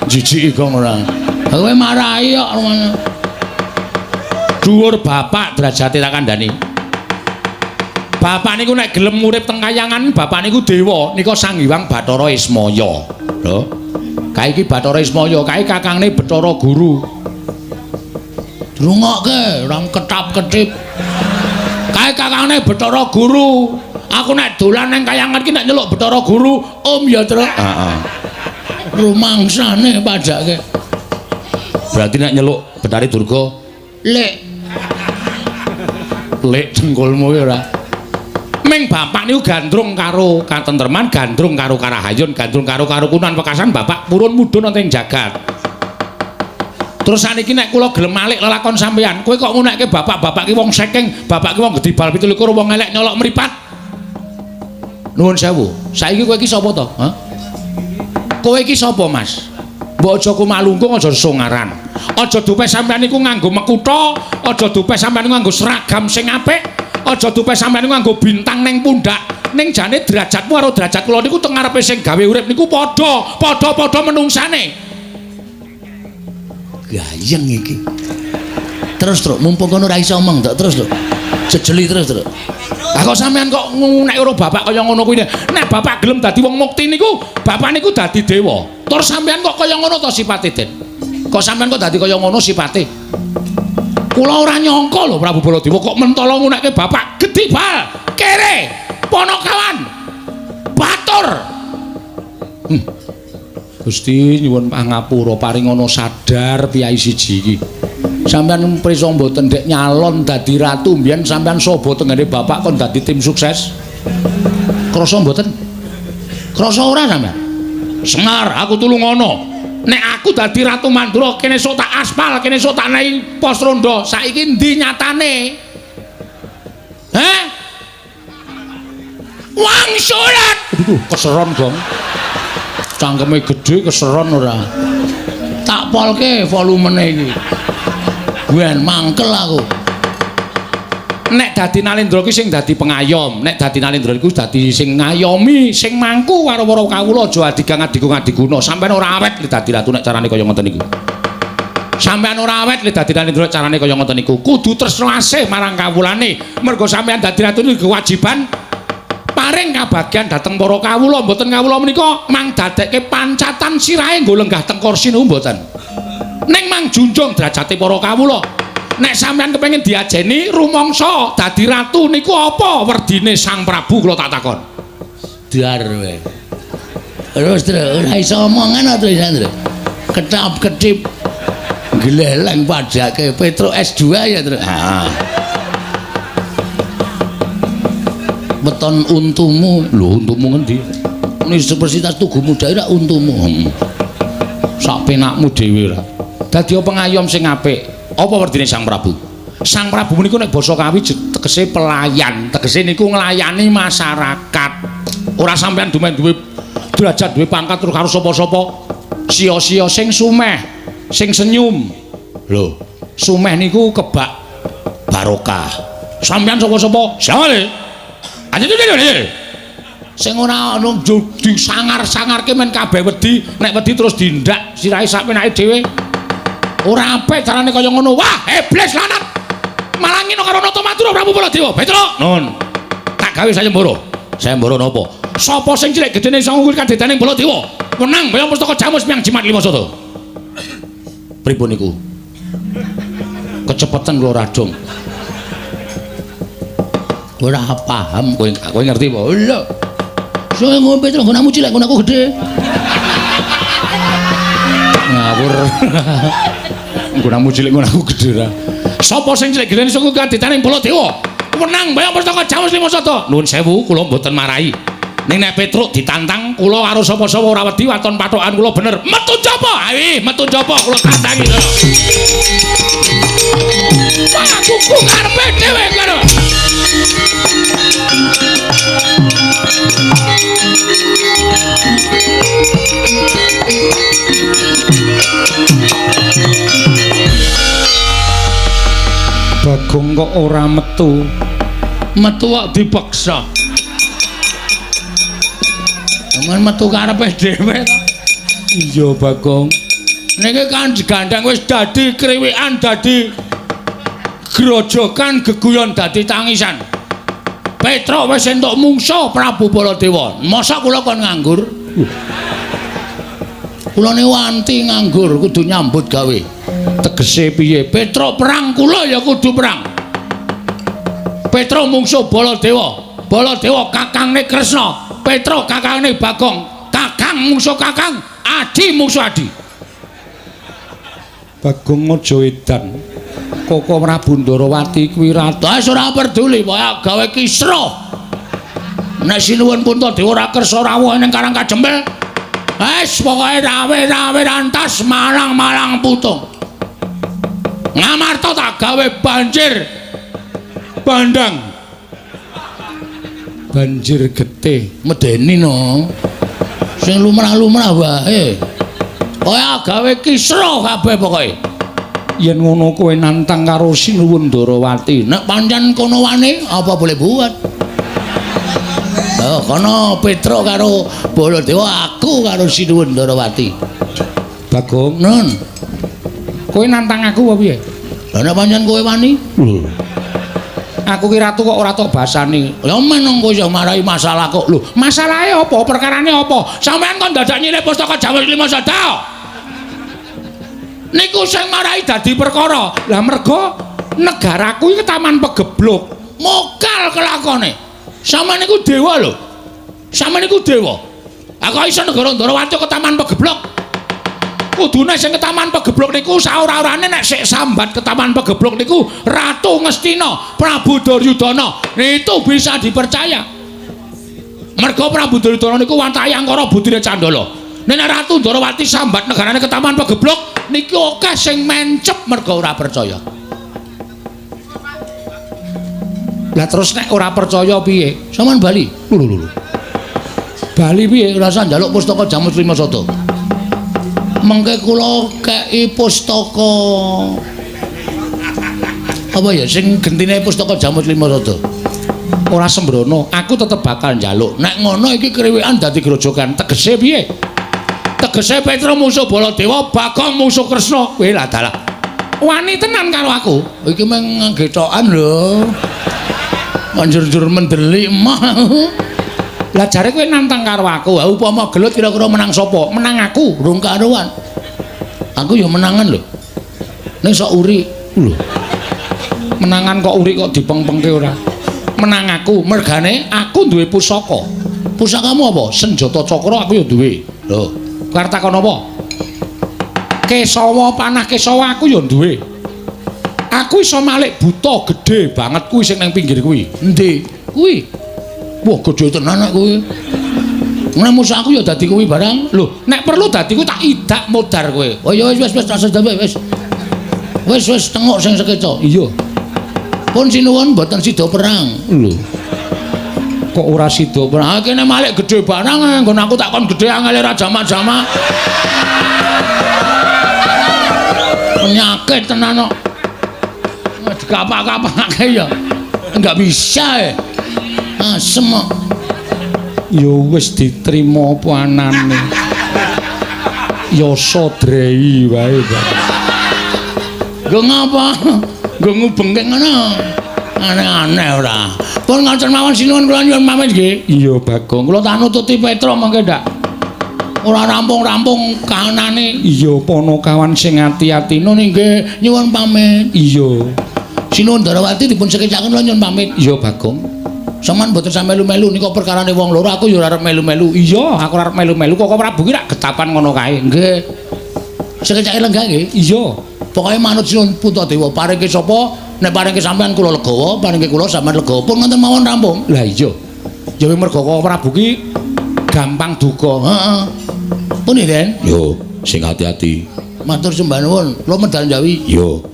Jijiki kok ora. Kowe marahi kok ngono. Dhuwur bapak derajate tak kandhani. Bapak niku nek gelem urip teng kayangan, bapak niku dewa, nika Sang Hyang Bathara Ismaya. Lho. Kae iki Bathara Ismaya, kae kakangne Bathara Guru. Drungokke, ora ketap-ketip. Kae kakangne Bathara Guru. Aku nek dolan nang kayangan iki nek nyeluk Bathara Guru, Om ya, Truk. Heeh. Rumangsane padake. Berarti nek nyeluk Bathari Durga, Lek. Lek dengkulmu ya ora. Ming bapak niku gandrung karo katentreman, gandrung karo karahayun, gandrung karo karukunan wekasan bapak purun mudhun wonten ing jagat. Terus saniki nek kula gelem malik lelakon sampeyan, kowe kok ngunekke bapak-bapak ki wong sekeng, bapak ki wong gedibal 27, wong elek nyolok mripat. Nuwun sewu, saiki kowe iki sapa to? Hah? Kowe iki sapa, Mas? Mbok aja kumalungkung, aja songaran. Aja dupe sampeyan niku nganggo mekutha, aja dupe sampeyan niku nganggo seragam sing apik, aja dupe sampeyan niku nganggo bintang ning pundak. Ning jane derajatmu karo derajat kula niku teng ngarepe sing gawe urip niku padha, padha-padha menungsane. Gayeng iki. Terus, Truk, mumpung kono ora iso omong, Truk. Terus, Truk. Jejeli terus, Truk. Lah kok sampean kok ngunek karo bapak kaya ngono kuwi. Nek bapak gelem dadi wong mukti niku, bapak niku dadi dewa. Tur sampean kok kaya ngono to sipate, Den? Kok sampean kok dadi kaya ngono sipate? Kula ora nyangka lho Prabu Baladewa kok mentala ngunekke bapak gedibal, kere, Panakawan, batur. Gusti nyuwun pangapura paringana sadar piyai siji iki. Sampeyan prisa mboten dek nyalon dadi ratu mbiyen sampeyan sobo tenggene bapak kon dadi tim sukses. Krasa mboten? Krasa ora sampeyan? Semar, aku tulungono. Nek aku dadi Ratu Mandura kene sok tak aspal, kene sok tak nei pos rondo. Saiki endi nyatane? Heh? Wangsulan. Aduh, keseron, Gong. Cangkeme gedhe keseron ora. Tak polke volumene iki. Ben mangkel aku. Nek dadi Nalendra ki sing dadi pengayom, nek dadi Nalendra iku dadi sing ngayomi, sing mangku karo para kawula aja adigang adigung adiguna. Sampeyan ora awet li dadi ratu nek carane kaya ngoten niku. Sampeyan ora awet li dadi Nalendra carane kaya ngoten niku. Kudu tresna asih marang kawulane. Mergo sampeyan dadi ratu niku kewajiban paring kabagyan dhateng para kawula. Mboten kawula menika mang dadekke pancatan sirahe nggo lenggah teng kursi niku mboten. Ning mang junjung derajate para kawula. Nek sampeyan kepengin diajeni rumangsa dadi ratu niku apa werdine Sang Prabu kula tak takon. Dar kowe. Terus terus ora iso omongan to Sandra. Ketap-ketip gleleng padake Petruk S2 ya, Truk. Heeh. Weton untumu. Lho untumu ngendi? Universitas Tugu Muda ora untumu. Sak penakmu dhewe ora. Dadi pengayom sing apik. Apa werdine Sang Prabu? Sang Prabu niku nek basa Kawi tegese pelayan, tegese niku nglayani masyarakat. Ora sampean dumen duwe derajat, duwe pangkat terus karo sapa-sapa sia-sia sing sumeh, sing senyum. Lho, sumeh niku kebak barokah. Sampean sapa-sapa? Sale. Sing ora ono disangar-sangarke men kabeh wedi, nek wedi terus dindak sirahe sak penake dhewe. Ora apik carane kaya ngono. Wah, iblis lanat. Malah ngino karo Nata Madura Prabu Baladewa. Petruk, nun. Tak gawe sayembara. Sayembara napa? Sapa sing cilik gedene iso ngukur kadedaning Baladewa? Menang bayang pustaka Jamus miang jimat lima sada. Pripun niku? Kecepetan kula radong. Ora paham kowe, kowe ngerti apa? Lho. Sing ngombe Petruk nggonamu cilik, nggonaku gedhe. Ngawur. Nggonamu cilik nggonaku gedhe ra. Sapa sing cilik gedene iso ngukur kadedaning Baladewa? Menang bayang pustaka Jamus lima sada. Nuwun sewu kula mboten marahi. Ning nek Petruk ditantang kula karo sapa-sapa ora wedi waton pathokan kula bener. Metu njaba. Ayo metu njaba kula tantangi lho. Wah, kuku karepe dhewe kono. Bagong kok ora metu. Metu kok dipaksa. Men metu karepe dhewe to. Iya, Bagong. Niki kan digandhang wis dadi kriwikan, dadi grojogan, geguyon dadi tangisan. Petruk wis entuk mungsuh Prabu Baladewa. Mosok kula kon nganggur? Kula niku anti nganggur, kudu nyambut gawe. Tegese piye? Petruk perang, kula ya kudu perang. Petruk mungsuh Baladewa. Baladewa kakangne Kresna, Petruk kakangne Bagong. Kakang mungsuh kakang, adi mungsuh adi. Bagong aja edan. Koko Prabu Ndarawati kuwi ratu. Wis ora peduli, pokoke gawe kisruh. Nek Sinuwun Puntadewa ora kersa rawuh ning Karang Kajempel, wis pokoke rawe-rawe rantas malang-malang putung. Ngamarta tak gawe banjir bandang. Banjir getih medeni no. Sing lumrah-lumrah wae. Pokoke gawe kisruh kabeh pokoke. Yen ngono kowe nantang karo Sinuwun Ndarawati. Nek pancen kono wani apa boleh buat. Oh, kono Petruk karo Baladewa, aku karo Sinuwun Ndarawati. Bagong, nun. Kowe nantang aku apa piye? Lah nek pancen kowe wani? Lho. Aku ki ratu kok ora tok basani. Lah men kowe iso marai masalah kok. Lho, masalahe apa? Perkarane apa? Sampeyan kon dadak nyilih pustaka Jawa Lima Sada. Niku sing marai dadi perkara. Lah mergo negaraku iki taman pegebluk. Mokal kelakone. Sampeyan niku dewa lho. Sampeyan niku dewa. Aku iso negara Ndarawati ke taman pegebluk. Kudune sing ke taman pegebluk niku saora-orane nek sik sambat ke taman pegebluk niku Ratu Ngastina, Prabu Duryudana. Itu bisa dipercaya. Mergo Prabu Duryudana niku wantahe angkara budine Candala. Nek Ratu Ndarawati sambat negarane ke taman pegebluk niki akeh sing mencep mergo ora percaya. Lah terus nek ora percaya piye? Sampeyan bali. Lho lho lho. Bali piye? Ora usah njaluk pustaka Jamus Lima Sada. Mengke kula kei pustaka apa ya sing gentine pustaka Jamus Lima Sada. Ora sembrono, aku tetep bakal njaluk. Nek ngono iki kriwikan dadi grojogan. Tegese piye? Tegese Petruk musuh Baladewa, Bagong musuh Kresna. Kowe lah dalah. Wani tenan karo aku. Iki mung gethokan lho. Njur-njur mendelik mah. Lah jare kowe nantang karo aku. Ha upama gelut kira-kira menang sapa? Menang aku. Rung karuan. Aku ya menangan lho. Ning sok uri. Lho. Menangan kok uri kok dipengpengke ora? Menang aku, mergane aku duwe pusaka. Pusakamu apa? Senjata cakra aku ya duwe. Lho, arep takon apa? Kesawa panah kesawa aku ya duwe. Aku iso malik buta gedhe banget kuwi sing nang pinggir kuwi. Endi? Kuwi. Wah, gedhe tenan nek kuwi. Nek musuh aku ya dadi kuwi barang. Lho, nek perlu dadi kuwi tak idak modar kowe. Oh ya wis wis wis tak sedhe wis. Wis wis tengok sing sekeca. Iya. Pun sinuwun mboten sida perang. Lho. Kok ora sida perang? Ha kene malik gedhe barang nggon aku tak kon gedhe angele ra jamak-jamak. Penyakit tenan kok. Dikapak-kapake ya. Enggak bisa ya. Asem kok. Ya wis diterima apa anane. Yasa drei wae, Pak. Nggo ngapa? Nggo ngubengke ngono. Aneh-aneh ora. Pun ngoten mawon sinuwun kula nyuwun pamit nggih. Iya, Bagong. Kula tak nututi Petro mengke ndak. Ora rampung-rampung kahanane. Iya, Panakawan sing ati-ati. Nun nggih nyuwun pamit. Iya. Sinuwun Darawati dipun sekecaken kula nyuwun pamit. Iya, Bagong. Sampeyan mboten sampe melu-melu nika perkarane wong loro, aku ya ora arep melu-melu. Iya, aku ora arep melu-melu. Kok Prabu ki rak getapan ngono kae. Nggih. Sekecake lenggah nggih. Iya. Pokoke manut Sinuwun Puntadewa, paringke sapa nek paringke sampean kula legawa, paringke kula sampean legawa. Pun ngoten mawon rampung. Lah iya. Ya mergo Koko Prabu ki gampang duka. Heeh. Pun Den. Yo, sing ati-ati. Matur sembah nuwun. Kula medal Jawi. Yo.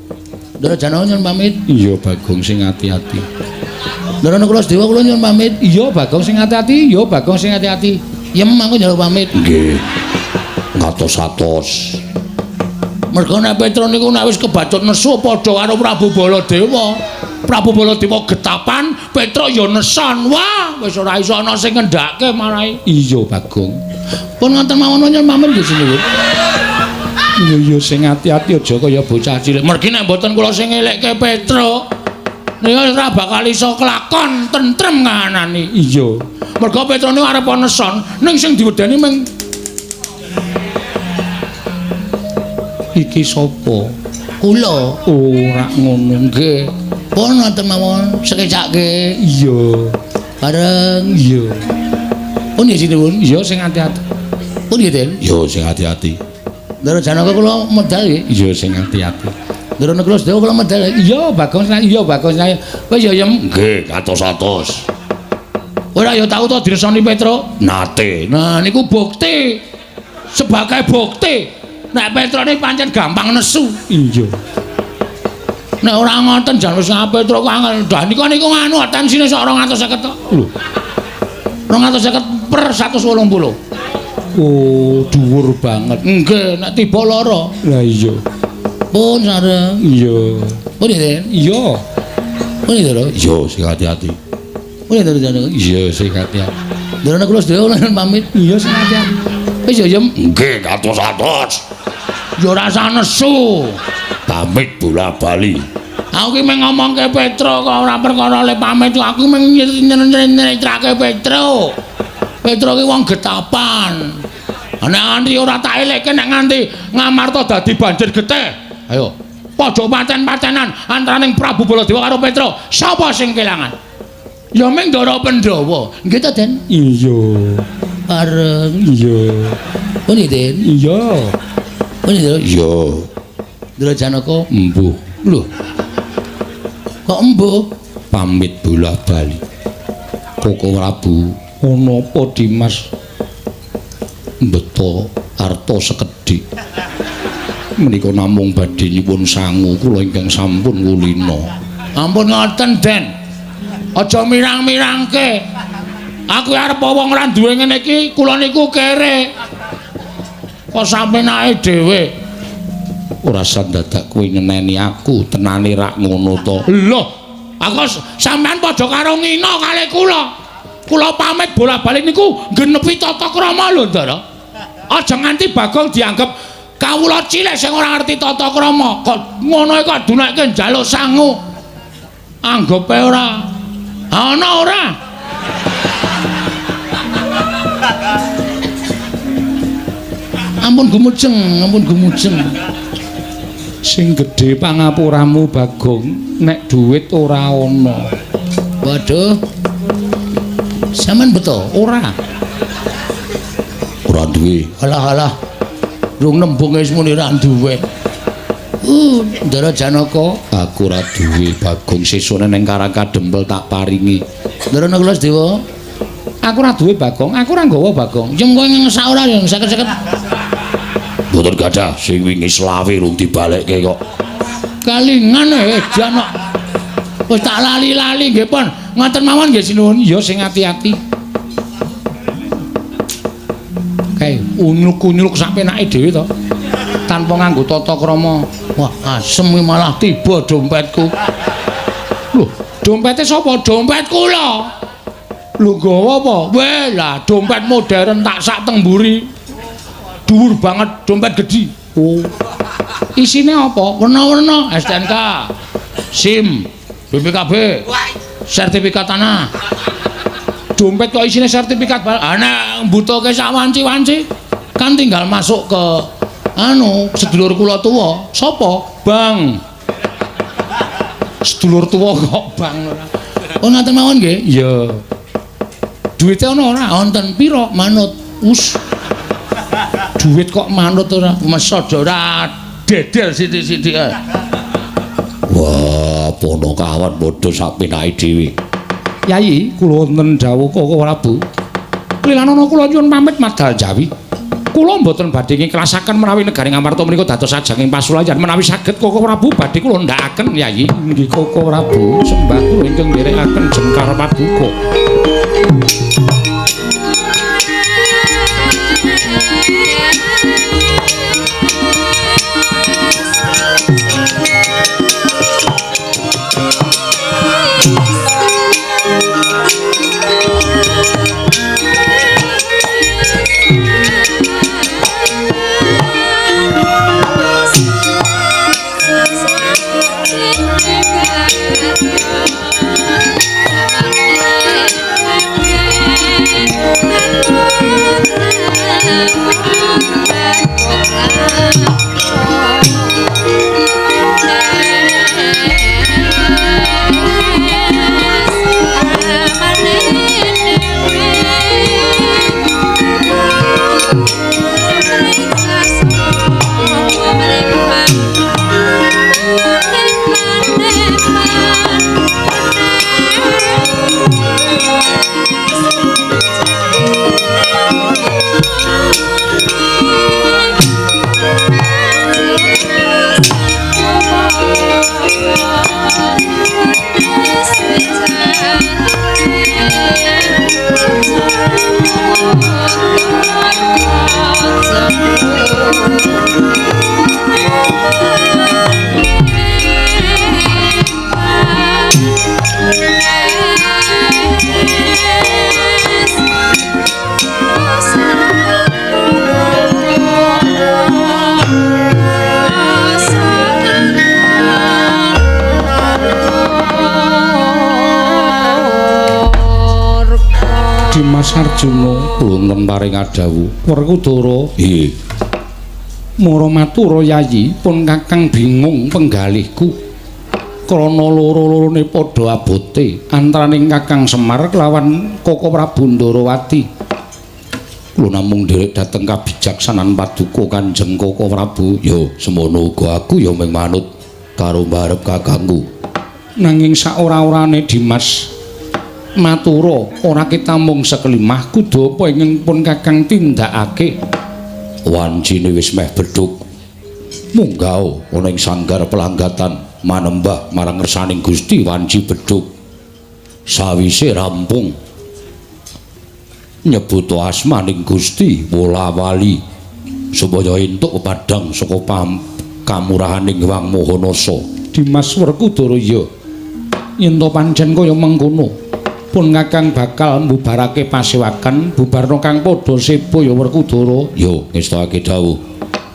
Ndara Janaka nyuwun pamit. Iya, Bagong sing ati-ati. Ndara Nakula Sedewa kula nyuwun pamit. Iya, Bagong sing ati-ati. Iya, Bagong sing ati-ati. Yem aku njaluk pamit. Nggih. Ngatos-atos. Mergo nek Petro niku nek wis kebacut nesu padha karo Prabu Baladewa. Prabu Baladewa getapan, Petro ya neson. Wah, wis ora iso ana sing ngendhake marai. Iya, Bagong. Pun ngoten mawon nyuwun pamit nggih sinuwun. Iya, iya sing ati-ati aja kaya bocah cilik. Mergi nek mboten kula sing ngelekke Petro, niku ora bakal iso kelakon tentrem kahanane. Iya. Mergo Petro niku arep neson, ning sing diwedeni mung iki sapa? Kula. Ora ngono. Nggih. Pun ngoten mawon sekecake. Iya. Bareng. Iya. Pun nggih sinuwun. Iya sing ati-ati. Pun nggih, Den. Yo sing ati-ati. Ndara Janaka kula medal nggih. Iya sing ati-ati. Ndara Nakula Sedewa kula medal. Iya, Bagong. Iya, Bagong. Wis ya Yem. Nggih, atos-atos. Ora ya tau to diresoni Petro? Nate. Nah niku bukti. Sebagai bukti nek Petro ini pancen gampang nesu. Iya. Nek ora ngoten jan wis Petro kok angel. Dah niku niku nganu tensine sok 250 to. Lho. 250 per 180. Oh, dhuwur banget. Nggih, nek tiba lara. Lah iya. Pun sareng. Iya. Pun Den. Iya. Pun lho. Iya, sing ati-ati. Pun lho Janaka. Iya, sing ati-ati. Ndara kula sedaya pamit. Iya, sing ati-ati. Wis ya Yem. Nggih, atos-atos. Ya ora usah nesu. Pamit bola-bali. Aku ki mung ngomongke Petro kok ora perkara le pamit, aku mung nyeritrake Petro. Petro ki wong getapan. Nek nganti ora tak elekke nek nganti Ngamarta dadi banjir getih. Ayo, padha paten-patenan antaraning Prabu Baladewa karo Petro. Sapa sing kelangan? Ya mung Ndara Pandhawa. Nggih ta, Den? Iya. Bareng. Iya. Pun Den. Iya. Pun Ndara. Iya. Ndara Janaka embuh. Lho. Kok embuh? Pamit bola-bali. Koko Prabu, ana apa Dimas? Mbeto arta sekedhik. Menika namung badhe nyuwun sangu kula ingkang sampun kulina. Ampun ngoten, Den. Aja mirang-mirangke. Aku arep wong ora duwe ngene iki, kula niku kere. Kok sampenae dhewe? Ora sandadak kowe nyeneni aku, tenane rak ngono to. Lho, aku sampean padha karo ngina kalih kula. Kula pamit bola-bali niku nggenepi tata krama lho, Ndara. Aja nganti Bagong dianggep kawula cilik sing ora ngerti tata krama. Kok ngono kok dunekke njaluk sangu. Anggepe ora. Ana ora? Ampun gumujeng, ampun gumujeng. Sing gedhe pangapuramu Bagong, nek dhuwit ora ana. Waduh. Sampeyan beto? Ora. Ora duwe. Alah alah. Rung nembung wis muni ra duwe. Ndara Janaka, aku ora duwe Bagong, sesone ning Karangkadempel tak paringi. Ndara Nakula Sedewa, aku ora duwe Bagong, aku ora nggawa Bagong. Yen kowe ngesak ora ya seket-seket. Mboten gadah, sing wingi selawe rung dibalekke kok. Kalingan jan kok. Wis tak lali-lali nggih pun. Ngoten mawon nggih sinuwun. Ya sing ati-ati. Kae unyuk-unyuk sak penake dhewe to. Tanpa nganggo tata krama. Wah, asem malah tiba dompetku. Lho, dompete sapa? Dompet kula. Lho nggawa apa? Weh, lah dompet modern tak sak teng mburi. Dhuwur banget, dompet gedhi. Oh. Isine apa? Werna-werna STNK, SIM, BPKB, sertifikat tanah. Dompet kok isine sertifikat? Ah, nek mbutuhke sak wanci-wanci kan tinggal masuk ke anu sedulur kula tuwa. Sapa? Bang. Sedulur tuwa kok bang ora. Oh, ngoten mawon nggih? Iya. Duite ana ora? Wonten pira? Manut. Us. Duit kok manut ora? Mesod ora dedel sithik-sithik ae. Wah, Ponokawan padha sak penake dhewe. Yayi, kula wonten dawuh Koko Prabu. Lilanana kula nyuwun pamit madal Jawi. Kula mboten badhe ngiklasaken menawi negari Ngamarta menika dados ajanging pasulayan. Menawi saged Koko Prabu badhe kula ndhakaken Yayi. Nggih Koko Prabu, sembah kula ingkang nderekaken jengkar paduka. Dimas Arjuna wonten paring adhawuh Werkudara. Nggih. Mara matura Yayi, pun Kakang bingung penggalihku. Krana loro-lorone padha abote antaraning Kakang Semar kelawan Koko Prabu Ndarawati. Kula namung nderek dhateng kabijaksanan paduka Kanjeng Koko Prabu. Ya semono uga aku ya mung manut karo mbarep kakangku. Nanging saora-orane Dimas matura ora kitamung sekelimah kudu apa ingkang pun Kakang tindakake. Wancine wis meh bedhug. Munggah ana ing sanggar pelanggatan manembah marang ngersaning Gusti wanci bedhug. Sawise rampung nyebut asmaning Gusti wola-wali supaya entuk pepadhang saka kamurahaning Hyang Maha Nasa. Dimas Werkudara ya yen to pancen kaya mengkono pun Kakang bakal mbubarake pasewakan bubarna kang padha seba ya Werkudara. Ya ngestake dawuh.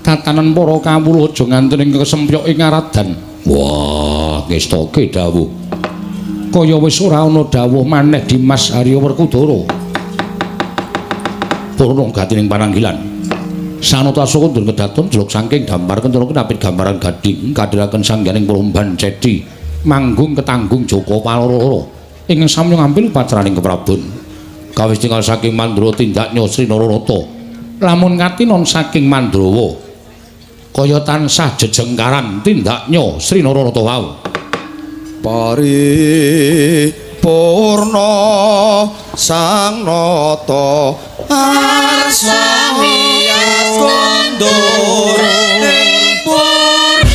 Tatanan para kawula aja nganti ing kesempyok ing aradan. Wah, ngestake dawuh. Kaya wis ora ana dawuh maneh Dimas Arya Werkudara. Purna gatining pananggilan. Sanata saka ndun kedaton jeluk saking dampar kencana kinapit gambaran gading kadhiraken sangganing promban cedi manggung ketanggung Joko Paloro ing samya ngampil upacaraning keprabon. Kawis tinggal saking Mandra tindaknya Sri Nararata. Lamun katinon saking Mandrawa kaya tansah jejengkaran tindaknya Sri Nararata wau. Paripurna Sang Nata arsa wiyas kondur ing pura.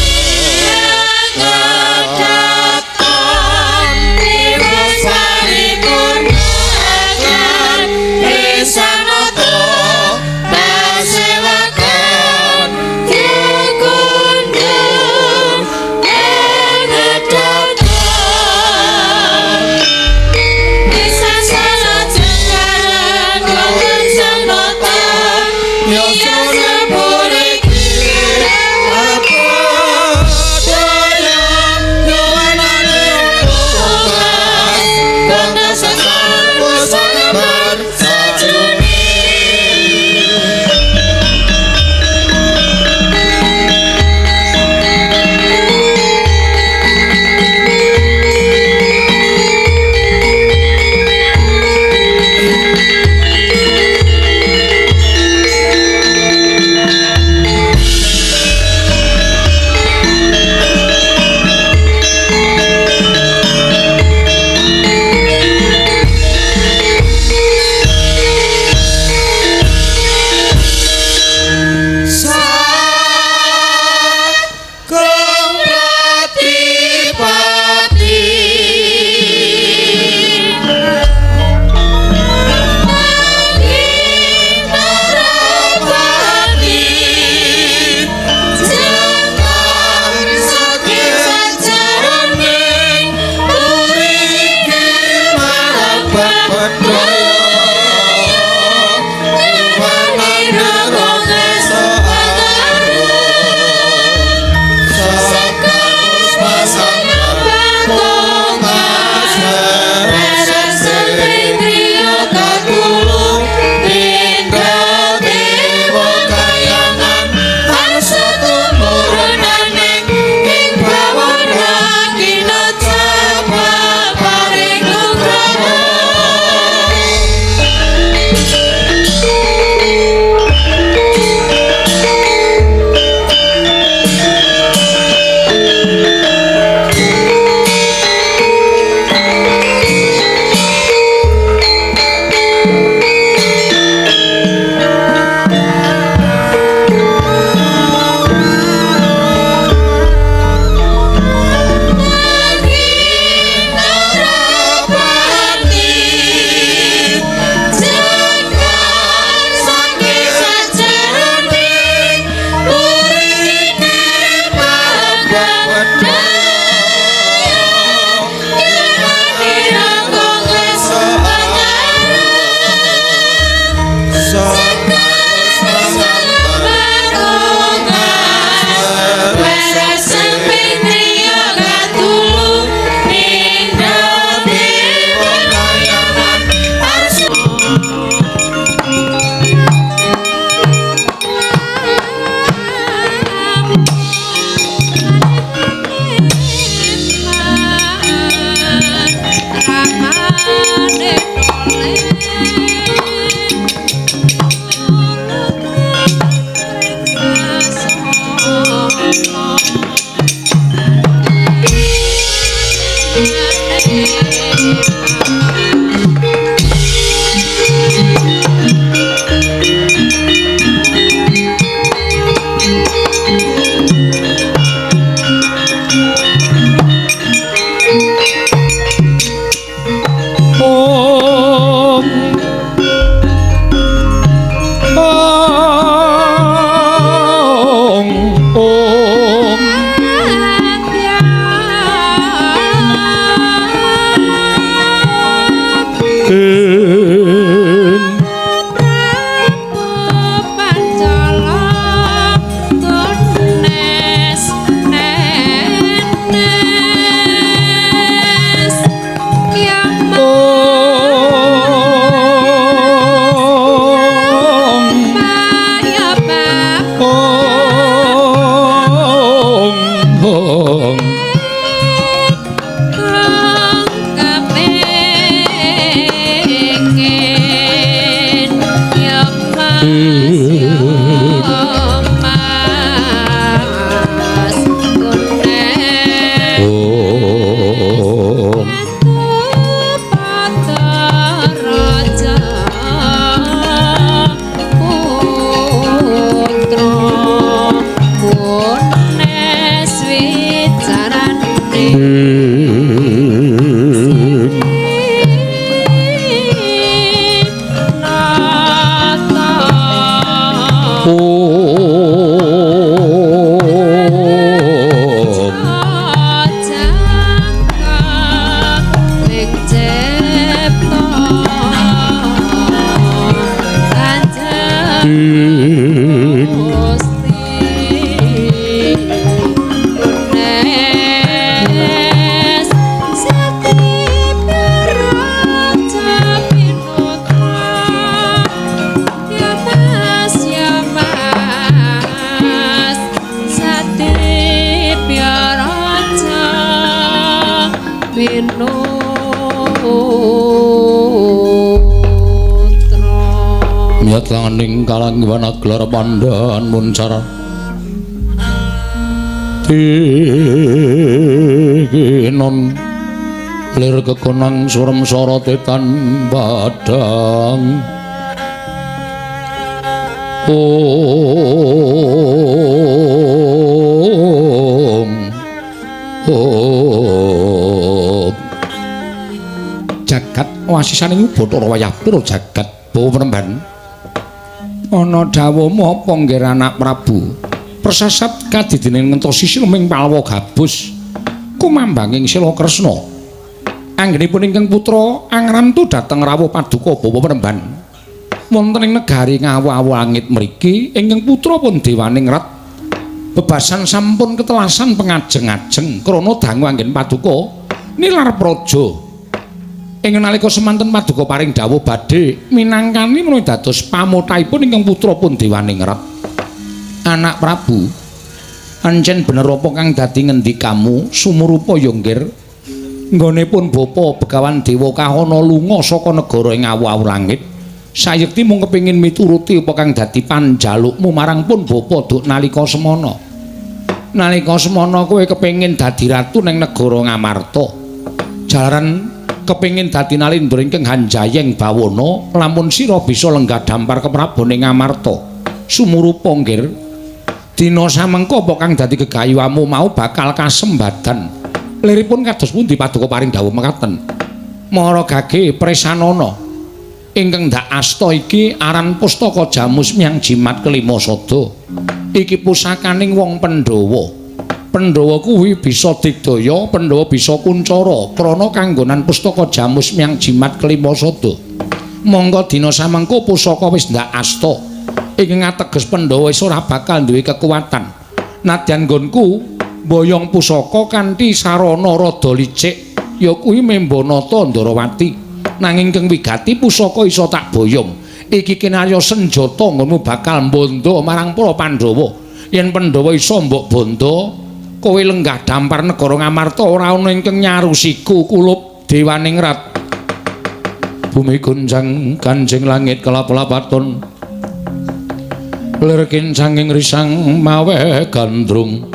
Mas Kunes Om Raja Putra Kunes wicarane Nata Om Pinutra Miyat langaning kalangwan gelar pandhan muncar tinon lir kekonang surem sorote tan padhang. Om Om Jagat wasisaning Bathara wayah pira jagat bawa penemban. Ana dawuhmu apa nggih anak Prabu? Persasat kadidene ngentosi silming Palwa gabus kumambanging Sila Kresna. Anggenipun ingkang putra angrantu dhateng rawuh paduka bawa penemban. Wonten ing negari Ngawu-awu langit mriki ingkang putra pun dewaningrat bebasan sampun ketelasan pengajeng-ajeng krana dangu anggen paduka nilar praja. Ing nalika semanten paduka paring dawuh badhe minangkani menawi dados pamothaipun ingkang putra pun dewaningrat. Anak Prabu, ancen bener apa kang dadi ngendikamu sumurupa ya nggir? Nggone pun bapa Begawan Dewa Kahana lunga saka negara ing awu-awu langit. Sayekti mung kepengin mituruti apa kang dadi panjalukmu marang pun bapa duk nalika semana. Nalika semana kowe kepengin dadi ratu ning negara Ngamarta. Jalaran kepengin dadi nalindra ingkang hanjayeng bawana, lamun sira bisa lenggah dampar keprabone Ngamarta. Sumurupa nggir, dina samengko apa kang dadi gegayuhamu mau bakal kasembadan. Liripun kados pundi paduka paring dawuh mekaten? Mara gage presanana ingkang ndak asta iki aran pustaka Jamus Miang Jimat Kelima Sada. Iki pusakaning wong Pandhawa. Pandhawa kuwi bisa digdaya, Pandhawa bisa kuncara krana kanggonan pustaka Jamus Miang Jimat Kelima Sada. Mongko dina samengko pusaka wis ndak asta. Ingkang ateges Pandhawa wis ora bakal duwe kekuatan. Nadyan nggonku mboyong pusaka kanthi sarana rada licik, ya kuwi Membanata Ndarawati. Nanging keng wigati pusaka iso tak boyong. Iki kinarya senjata nggonmu bakal mbondo marang para Pandhawa. Yen Pandhawa iso mbok bondo, kowe lenggah dampar negara Ngamarta ora ana ingkang nyarusiku kulup dewaningrat. Bumi gunjang kanjeng langit kelap-lapaton lir kincanging risang mawe gandrung.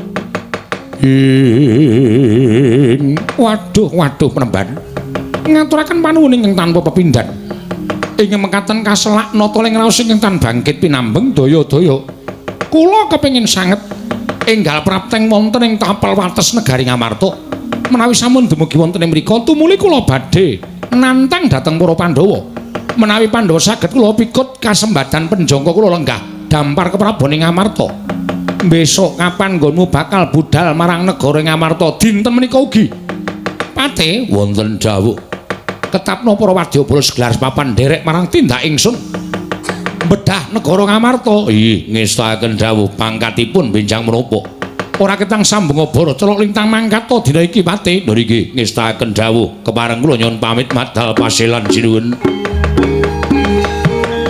Ing waduh waduh penemban ngaturaken panuwun ingkang tanpa pepindhan. Ing mekaten kaselak nata ing raos ingkang tan bangkit pinambeng daya-daya. Kula kepengin sanget enggal prapteng wonten ing tapel wates negari Ngamarta. Menawi sampun dumugi wonten ing mriku tumuli kula badhe nantang dhateng para Pandhawa. Menawi Pandhawa saged kula pikut kasembadan penjangka kula lenggah dampar keprabone Ngamarta. Besok kapan nggonmu bakal budal marang negara Ngamarta dinten menika ugi? Pate wonten dawuh. Ketapno para wadyabala segelar papan nderek marang tindak ingsun bedah negara Ngamarta. Ih, ngestakaken dawuh pangkatipun benjang menapa? Ora ketang sambung oboro celuk lintang mangkat to dina iki Pate. Lho nggih, ngestakaken dawuh kepareng kula nyuwun pamit madal paselan sinuwun.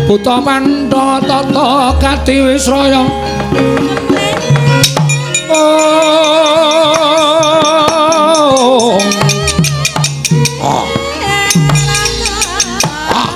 Buta pandha tata gati wisraya. Oh. Ah. Ah.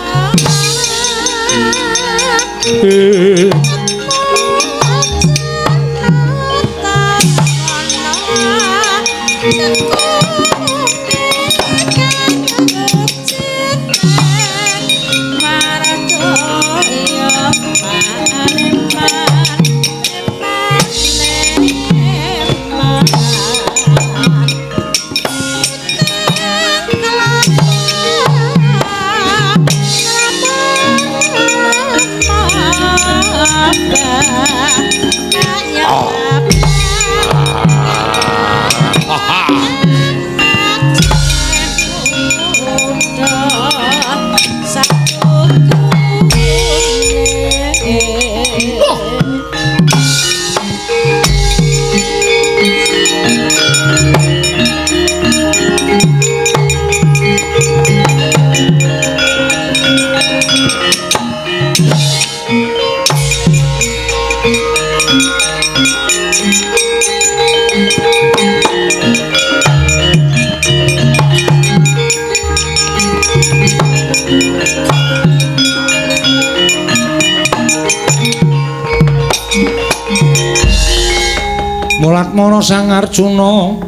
Mulatmana Sang Arjuna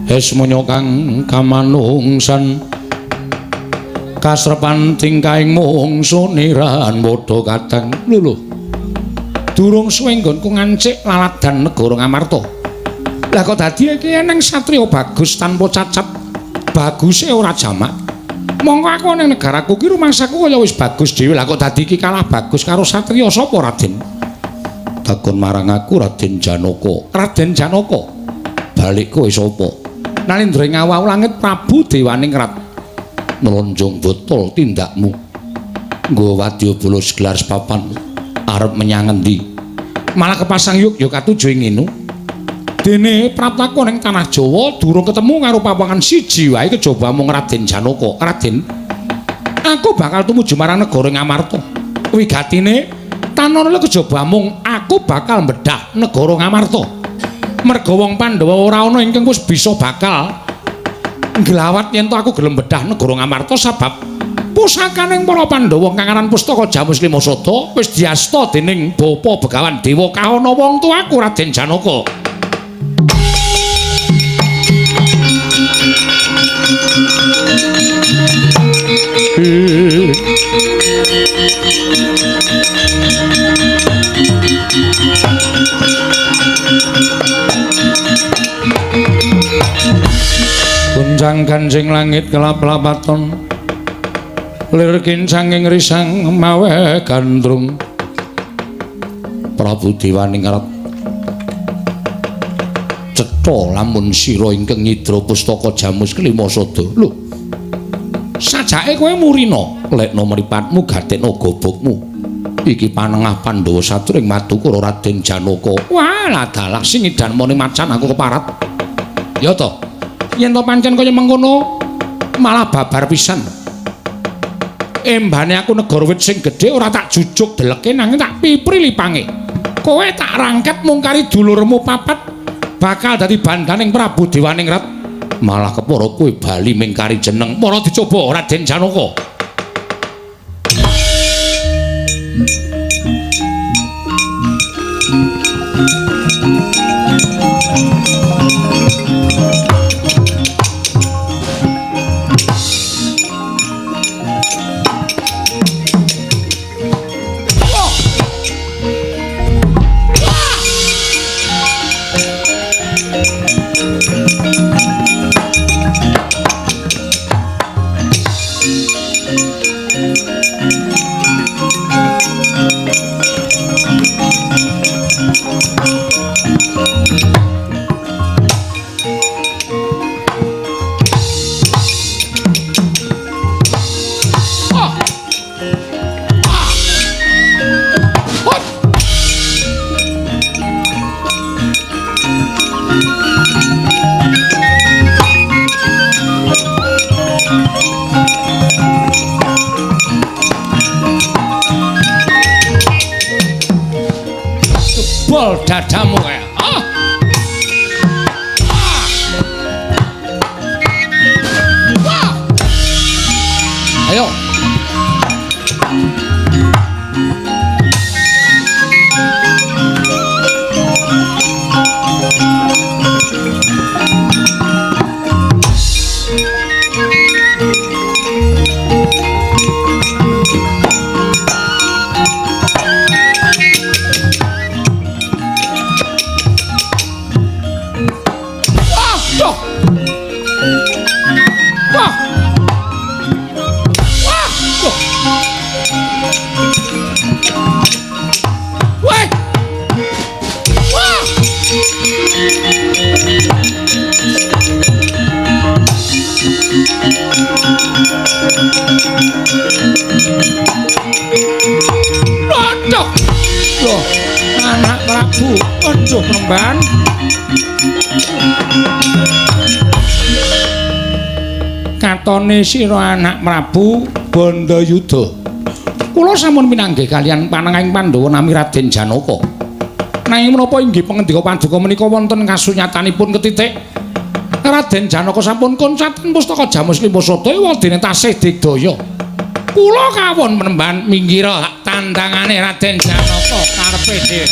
hesmanya kang kamanungsan kasrepan tingkahing mungsu niran padha kadang lho durung suwe nggonku ngancik laladan negara Ngamarta. Lah kok dadi iki eneng satriya bagus tanpa cacat, baguse ora jamak. Mongko aku ning negaraku ki rumangsaku kaya wis bagus dhewe. Lah kok dadi iki kalah bagus karo satriya sapa Raden? Takon marang aku Raden Janaka. Raden Janaka, balik kowe sapa? Nalindra ing awau langit Prabu Dewaningrat nlonjong botol tindakmu. Nggo wadyabala segelar sepapan arep menyang endi? Malah kepasang yuk ya katuju ing ngene. Dene praptaku ning tanah Jawa durung ketemu karo papangan siji wae kejaba mung Raden Janaka. Raden, aku bakal tumuju marang negara Ngamarta. Wigatine tanana kejaba mung aku bakal mbedah negara Ngamarta. Merga wong Pandhawa ora ana ingkang wis bisa bakal nglawat yen to aku gelem bedah negara Ngamarta sabab pusakaning para Pandhawa kang aran Pustaka Jamus Lima Sada wis diasta dening Bapa Begawan Dewa Kahana wong tuaku Raden Janaka. Gonjang ganjing langit kelap-lapaton lir kincanging risang mawe gandrung. Prabu Dewaningrat cetha lamun sira ingkang nyidra pustaka Jamus Kelima Sada. Lho, sajake kowe murina lekno mripatmu gatekno gobokmu. Iki panengah Pandhawa saturing madukara Raden Janaka. Wah, ladalah sing idanmane macan aku keparat. Ya to, yen to pancen kaya mengkono malah babar pisan. Embane aku negara wit sing gedhe ora tak jujuk deleke nanging tak pipri lipange. Kowe tak rangket mungkari dulurmu papat bakal dadi bandaning Prabu Dewaningrat. Malah kepara kowe bali mingkari jeneng. Para dicoba Raden Janaka. Jebol dadamu kae. Ah. Ah. Wah. Ayo. Waduh. Loh, anak Prabu, aduh Premban. Katone sira anak Prabu Bandayuda. Kula sampun pinanggih kaliyan panengahing Pandhawa nami Raden Janaka. Nanging menapa inggih pangendika paduka menika wonten kasunyatanipun ketitik Raden Janaka sampun koncaten pustaka Jamus Lima Sada wadene tasih digdaya. Kula kawon menemban minggiro tandangane Raden Janaka karepe dhewe.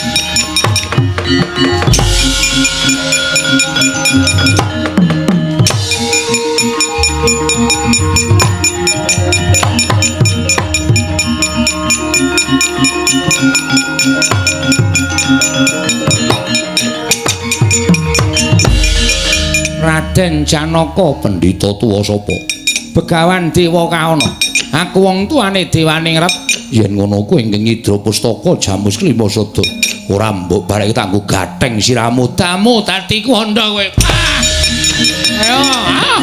Raden Janaka pendhita tuwa sapa? Begawan Dewa Kaana. Aku wong tuane Dewaningrat. Yen ngono kuwi ingkang ngidra pustaka Jamus Klima Sada. Ora mbok barek tak nggo gatheng siramu. Damu dadi kuwanda kowe. Ah! Ayo. Ah!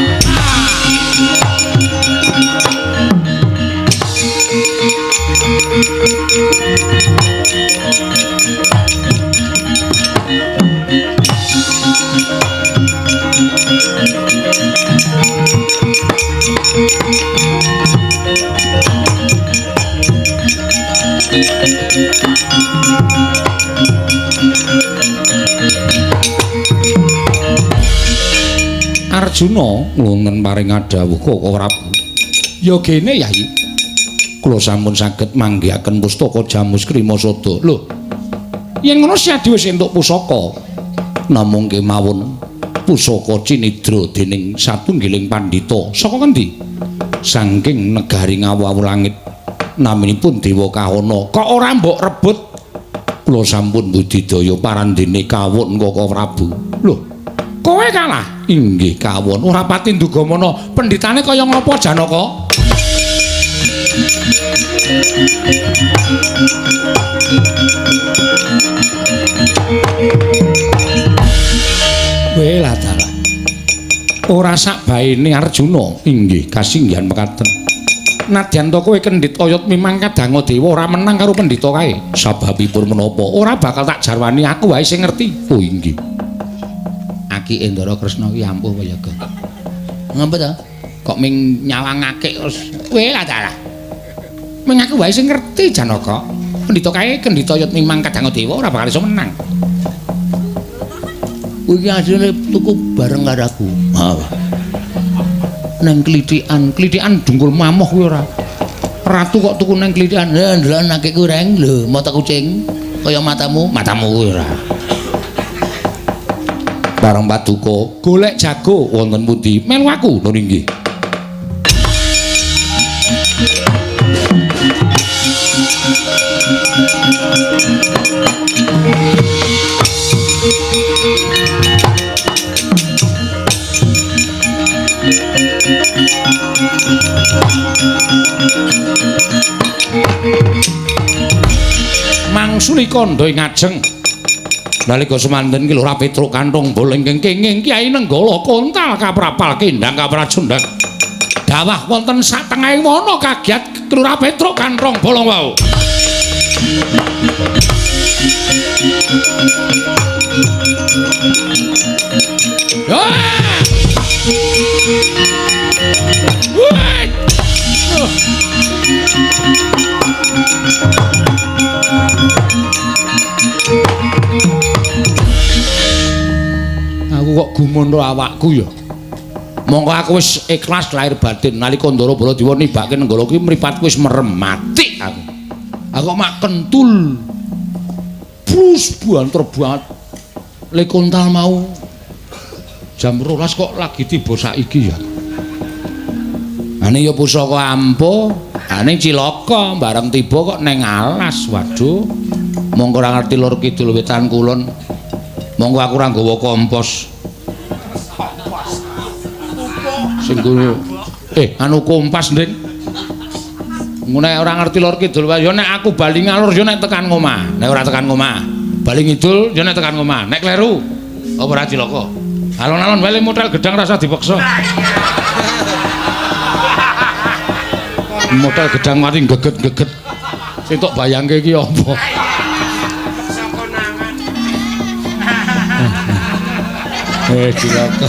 Arjuna wonten paring dawuh Koko Prabu. Ya gene Yai. Kula sampun saged manggihaken pustaka Jamus Krima Sada. Lho. Yen ngono Syadi wis entuk pusaka. Namung kemawon pusaka cinidra dening satunggiling pandhita. Saka ngendi? Saking negari Ngawu-awu langit. Naminipun Dewa Kahana. Kok ora mbok rebut? Kula sampun budidaya parandene kawon Koko Prabu. Lho, kowe kalah? Inggih kawon. Ora pati ndugamana. Pendhitane kaya ngapa Janaka? Welah dalah. Ora sak baene Arjuna. Inggih kasinggihan mekaten. Nadyan to kowe kendhit oyot mimang kadanga dewa ora menang karo pendhita kae. Sababipun menapa? Ora bakal tak jarwani, aku wae sing ngerti. Oh inggih. Aki Endara Kresna ki ampuh kaya ga. Ngapa ta? Kok ming nyawang akik terus. Welah dalah. Ming aku wae sing ngerti Janaka. Pendhita kae kendhit oyot mimang kadanga dewa ora bakal iso menang. Kuwi asline tuku bareng karo aku. Ha. Nang klithikan, klithikan dungkul mamoh kuwi ora. Ratu kok tuku nang klithikan. Lah ndelok akikku reng lho, mata kucing kaya matamu, matamu kuwi ora. Bareng paduka golek jago wonten pundi? Melu aku. Lho inggih. Mangsuli kandha ing ngajeng. Nalika semanten ki Lurah Petruk Kanthong Boleng kenging Kyai Nenggala kontal kaprapal kendang kaprajundang. Dawah wonten satengahing wana kagiat Lurah Petruk Kanthong Bolong wau. Aku kok gumun ro awakku ya. Mongko aku wis ikhlas lahir batin nalika Ndara Baladewa nibake Nenggala kuwi mripatku wis merem mati aku. Aku kok mak kentul. Brus banter banget. Le kontal mau jam 12 kok lagi tiba saiki ya. Ane ya pusaka ampuh, ane cilaka bareng tiba kok neng alas. Waduh. Mongko ora ngerti lor kidul wetan kulon. Mongko aku ora nggawa kompos. Sing kuwi anu kompas, Nding. Nek ora ngerti lor kidul wae ya nek aku bali ngalor ya nek tekan ngomah. Nek ora tekan ngomah, bali ngidul ya nek tekan ngomah. Nek kleru apa ora cilaka. Alon-alon wae motel gedang rasa dipaksa. Motel gedang mati geget-geget. Sing tok bayangke iki apa? Cilaka.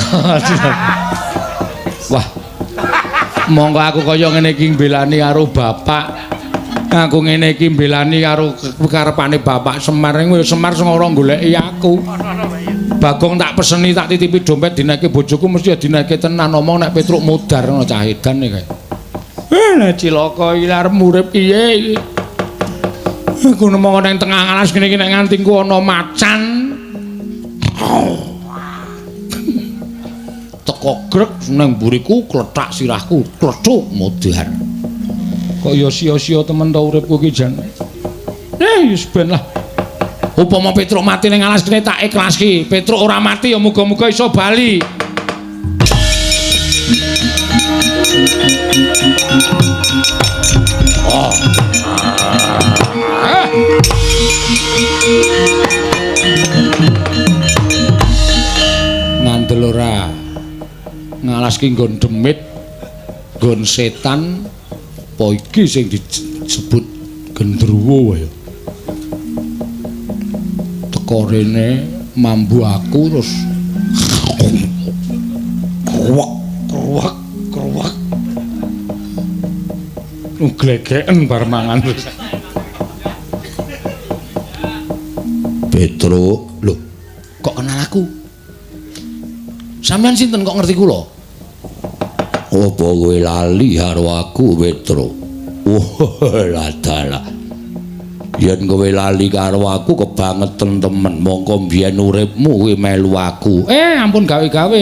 Wah. Monggo aku kaya ngene iki mbelani karo bapak. Aku ngene iki mbelani karo karepane bapak Semar. Semar sing ora goleki aku. Bagong tak peseni tak titipi dompet dineke bojoku mesti ya dineke tenan omong nek Petruk modar ngono cah edan iki. Lah cilaka iki arep urip piye iki? Aku nemong nang tengah alas kene iki nek nganti ku ana macan. Teko grek nang mburiku klethak sirahku, klethuk modar. Kok ya sia-sia temen ta uripku iki jan. Wis ben lah. Upama Petruk mati ning alas kene tak ikhlaski. Petruk ora mati ya muga-muga iso bali. Oh. Ah. Ngandel ora. Ngalas ki nggon demit, nggon setan, apa iki sing disebut gendruwo ya. Teko rene mambu aku terus kruwek kruwek kruwek. Glegeken bar mangan terus. Petruk, lho, kok kenal aku? Sampeyan sinten kok ngerti kula? Apa kowe lali karo aku, Petruk? Wah, ladalah. Yen kowe lali karo aku kebangeten temen, mongko mbiyen uripmu kowe melu aku. Ampun gawe-gawe.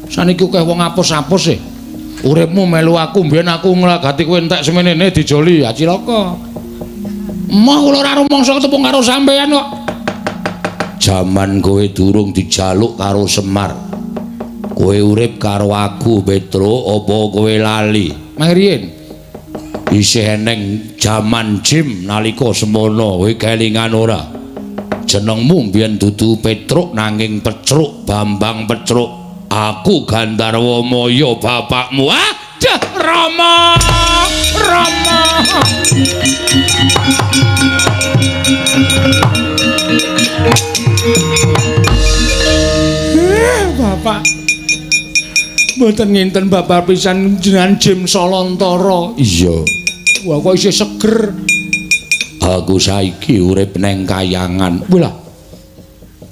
Saniki akeh wong apus-apus e. Uripmu melu aku, mbiyen aku nglagati kowe entek semenene dijoli, ya cilaka. Emoh kula ora rumangsa ketepung karo sampeyan kok. Jaman kowe durung dijaluk karo Semar. Kowe urip karo aku, Petruk, apa kowe lali? Mangriyin. Isih eneng jaman jim nalika semono, kowe kelingan ora? Jenengmu mbiyen dudu Petruk nanging Pecruk, Bambang Pecruk. Aku Gandharwa Maya bapakmu. Aduh, Rama, Rama. Bapak. Mboten nginten bapak pisan jenengan Jim Solontara. Iya. Wah, kok isih seger. Aku saiki urip neng kayangan. Wah.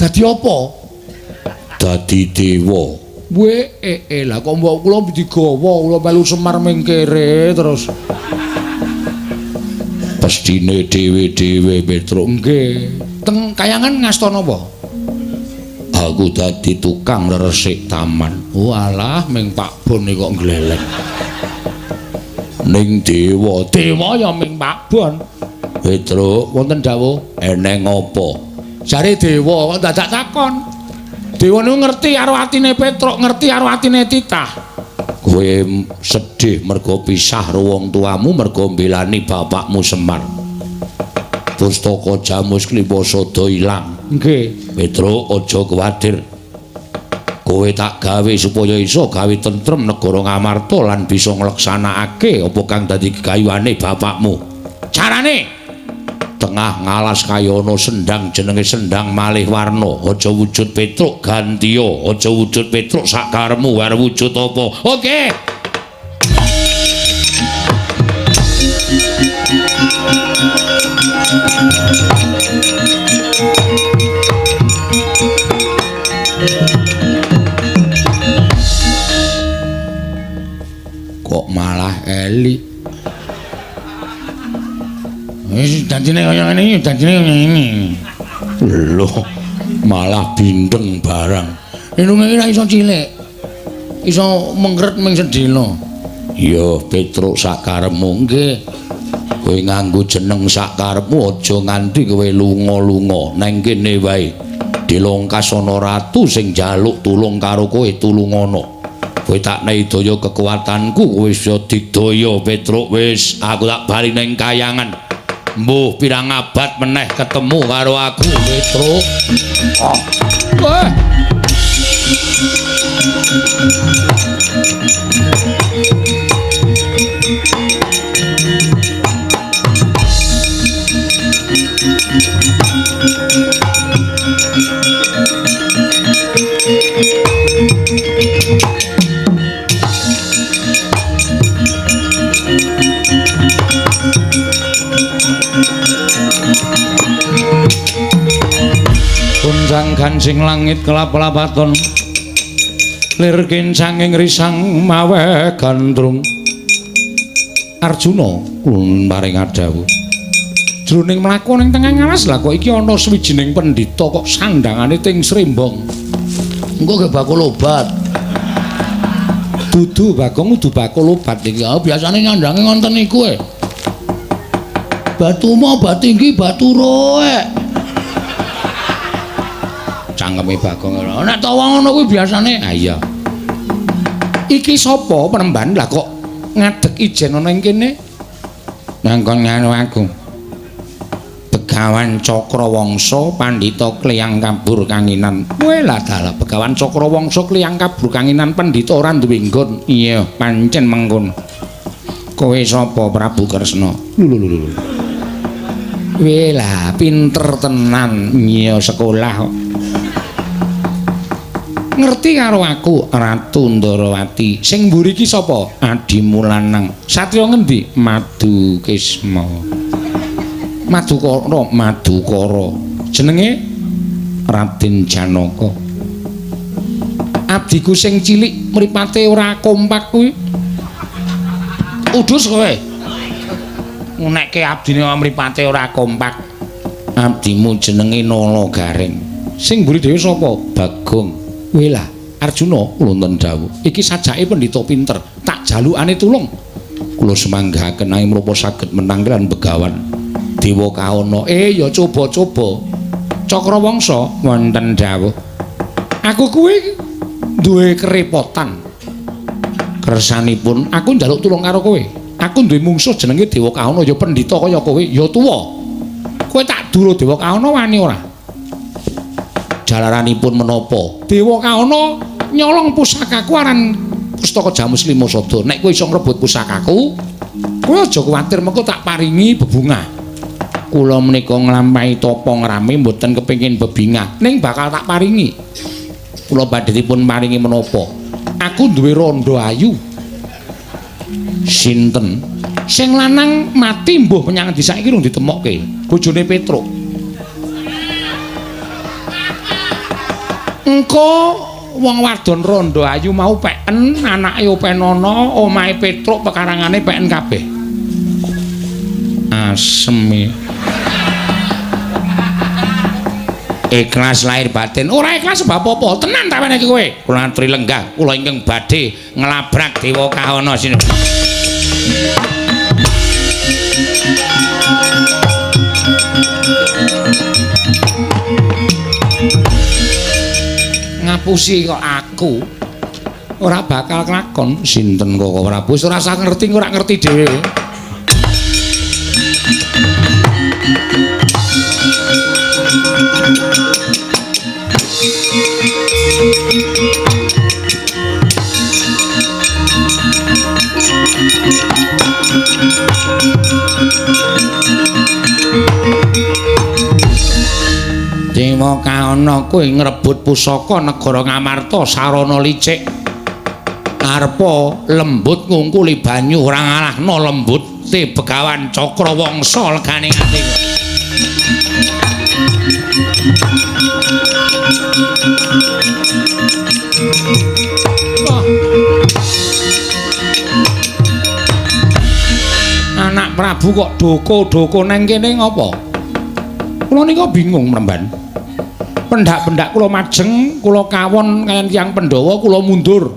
Dadi apa? Dadi dewa. Weh, lah kok mbok kula digawa, kula melu Semar mingkere terus. Pestine dhewe-dhewe, Petruk. Nggih. Teng kayangan ngasta napa? Aku dadi tukang resik taman. Walah, ming Pak Bon kok ngleleng. Ning dewa, dewa ya ming Pak Bon. Petruk, wonten dawuh eneng apa? Jare dewa kok dadak takon. Dewa niku ngerti karo atine Petruk, ngerti karo atine Titah. Kowe sedih mergo pisah karo wong tuamu mergo mbelani bapakmu Semar. Pustaka Jamus Klipasada ilang. Nggih. Petruk, aja kuwatir. Kowe tak gawe supaya iso gawe tentrem negara Ngamarta lan bisa ngleksanakake apa kang dadi gegayuhane bapakmu. Carane tengah ngalas kaya ana sendang jenenge Sendang Malih Warna. Aja wujud Petruk gantiya, aja wujud Petruk sakaremu arep wujud apa. Oke. Kok malah elik. Wis dadine kaya ngene iki, dadine kaya ngene. Lho, malah bindeng barang. Irunge iki ora iso cilik. Iso mengkret ming sedhela. Ya, Petruk sakarepmu. Nggih. Kowe nganggo jeneng sakarepmu aja nganti kowe lunga-lunga nang kene wae. Dilongkas ana ratu sing njaluk tulung karo kowe, tulungana. Kowe tak nehi daya kekuatanku, kowe iso digdaya Petruk. Wis, aku tak bali ning kayangan. Mbuh pirang abad meneh ketemu karo aku, Petruk. Oh. Wah. Gonjang ganjing langit kelap-lapaton, lir kincanging risang maweh gandrung. Arjuna kula paring dawuh. Jroning mlaku ning tengah alas lah kok iki ana sawijining pendhita kok sandangane ting srembong. Engko ge bakul obat. Dudu Bagong udu bakul obat iki. Ah biasane nyandange ngonten niku e. Batu mo, batu tinggi, batu roek. Cangkeme Bagong ora. Nek ta wong ngono kuwi biasane. Ah iya. Iki sapa penemban lah kok ngadeg ijen ana ing kene? Nangkon nganu aku. Begawan Cakrawangsa Pandhita Kliyang Kabur Kanginan. Kowe lah dalah Begawan Cakrawangsa Kliyang Kabur Kanginan pendhita ora duwe nggon. Iya, pancen mengkono. Kowe sapa Prabu Kresna? Lho lho lho. Weh lah, pinter tenan. Iya, sekolah kok. Ngerti karo aku Ratu Ndarawati. Sing mburi iki sapa? Adimu lanang. Satriya ngendi? Madukisma. Madukara, Madukara. Jenenge Raden Janaka. Abdiku sing cilik mripate ora kompak kuwi. Udus kowe. Ngunekke abdine mripate ora kompak. Abdimu jenenge Nala Gareng. Sing mburi dhewe sapa? Bagong. Weh lah, Arjuna wonten dawuh. Iki sajake pendhita pinter, tak jalukane tulung. Kula semanggahaken ae menapa saged menang lan Begawan Dewa Kahana. Ya coba-coba. Cakrawangsa wonten dawuh. Aku kuwi duwe kerepotan. Kersanipun aku njaluk tulung karo kowe. Aku duwe mungsuh jenenge Dewa Kahana, ya pendhita kaya kowe, ya tuwa. Kowe tak duro Dewa Kahana wani ora? Jalaranipun menapa? Dewa Kahana nyolong pusakaku aran Pustaka Jamus Lima Sada. Nek kowe iso ngrebut pusakaku, kowe aja kuwatir mengko tak paringi bebungah. Kula menika nglampahi tapa ngrame mboten kepengin bebingah, ning bakal tak paringi. Kula badhe dipun paringi menapa? Aku duwe rondo ayu. Sinten? Sing lanang mati mbuh menyang endi saiki rung ditemokke. Bojone Petruk. Engko wong wadon rondo ayu mau peken, anake openana, omahe Petruk pekarangane peken kabeh. Aseme. Ikhlas lahir batin. Ora ikhlas sebab apa? Tenan ta wene iki kowe? Kula aturi lenggah, kula ingkang badhe nglabrak Dewa Kahana sini. Ngapusi kok aku ora bakal kelakon. Sinten kok Prabu? Ora usah ngerti, ora ngerti dhewe. Dewa Kahana kuwi ngrebut pusaka negara Ngamarta sarana licik. Arepa lembut ngungkuli banyu ora ngalahno lembute Begawan Cakrawangsa legane ati. Wah. Anak Prabu kok doko-doko nang kene ngopo? Kula nika bingung mremban. Pendak-pendak kula majeng, kula kawon kaliyan tiyang Pandhawa, kula mundur.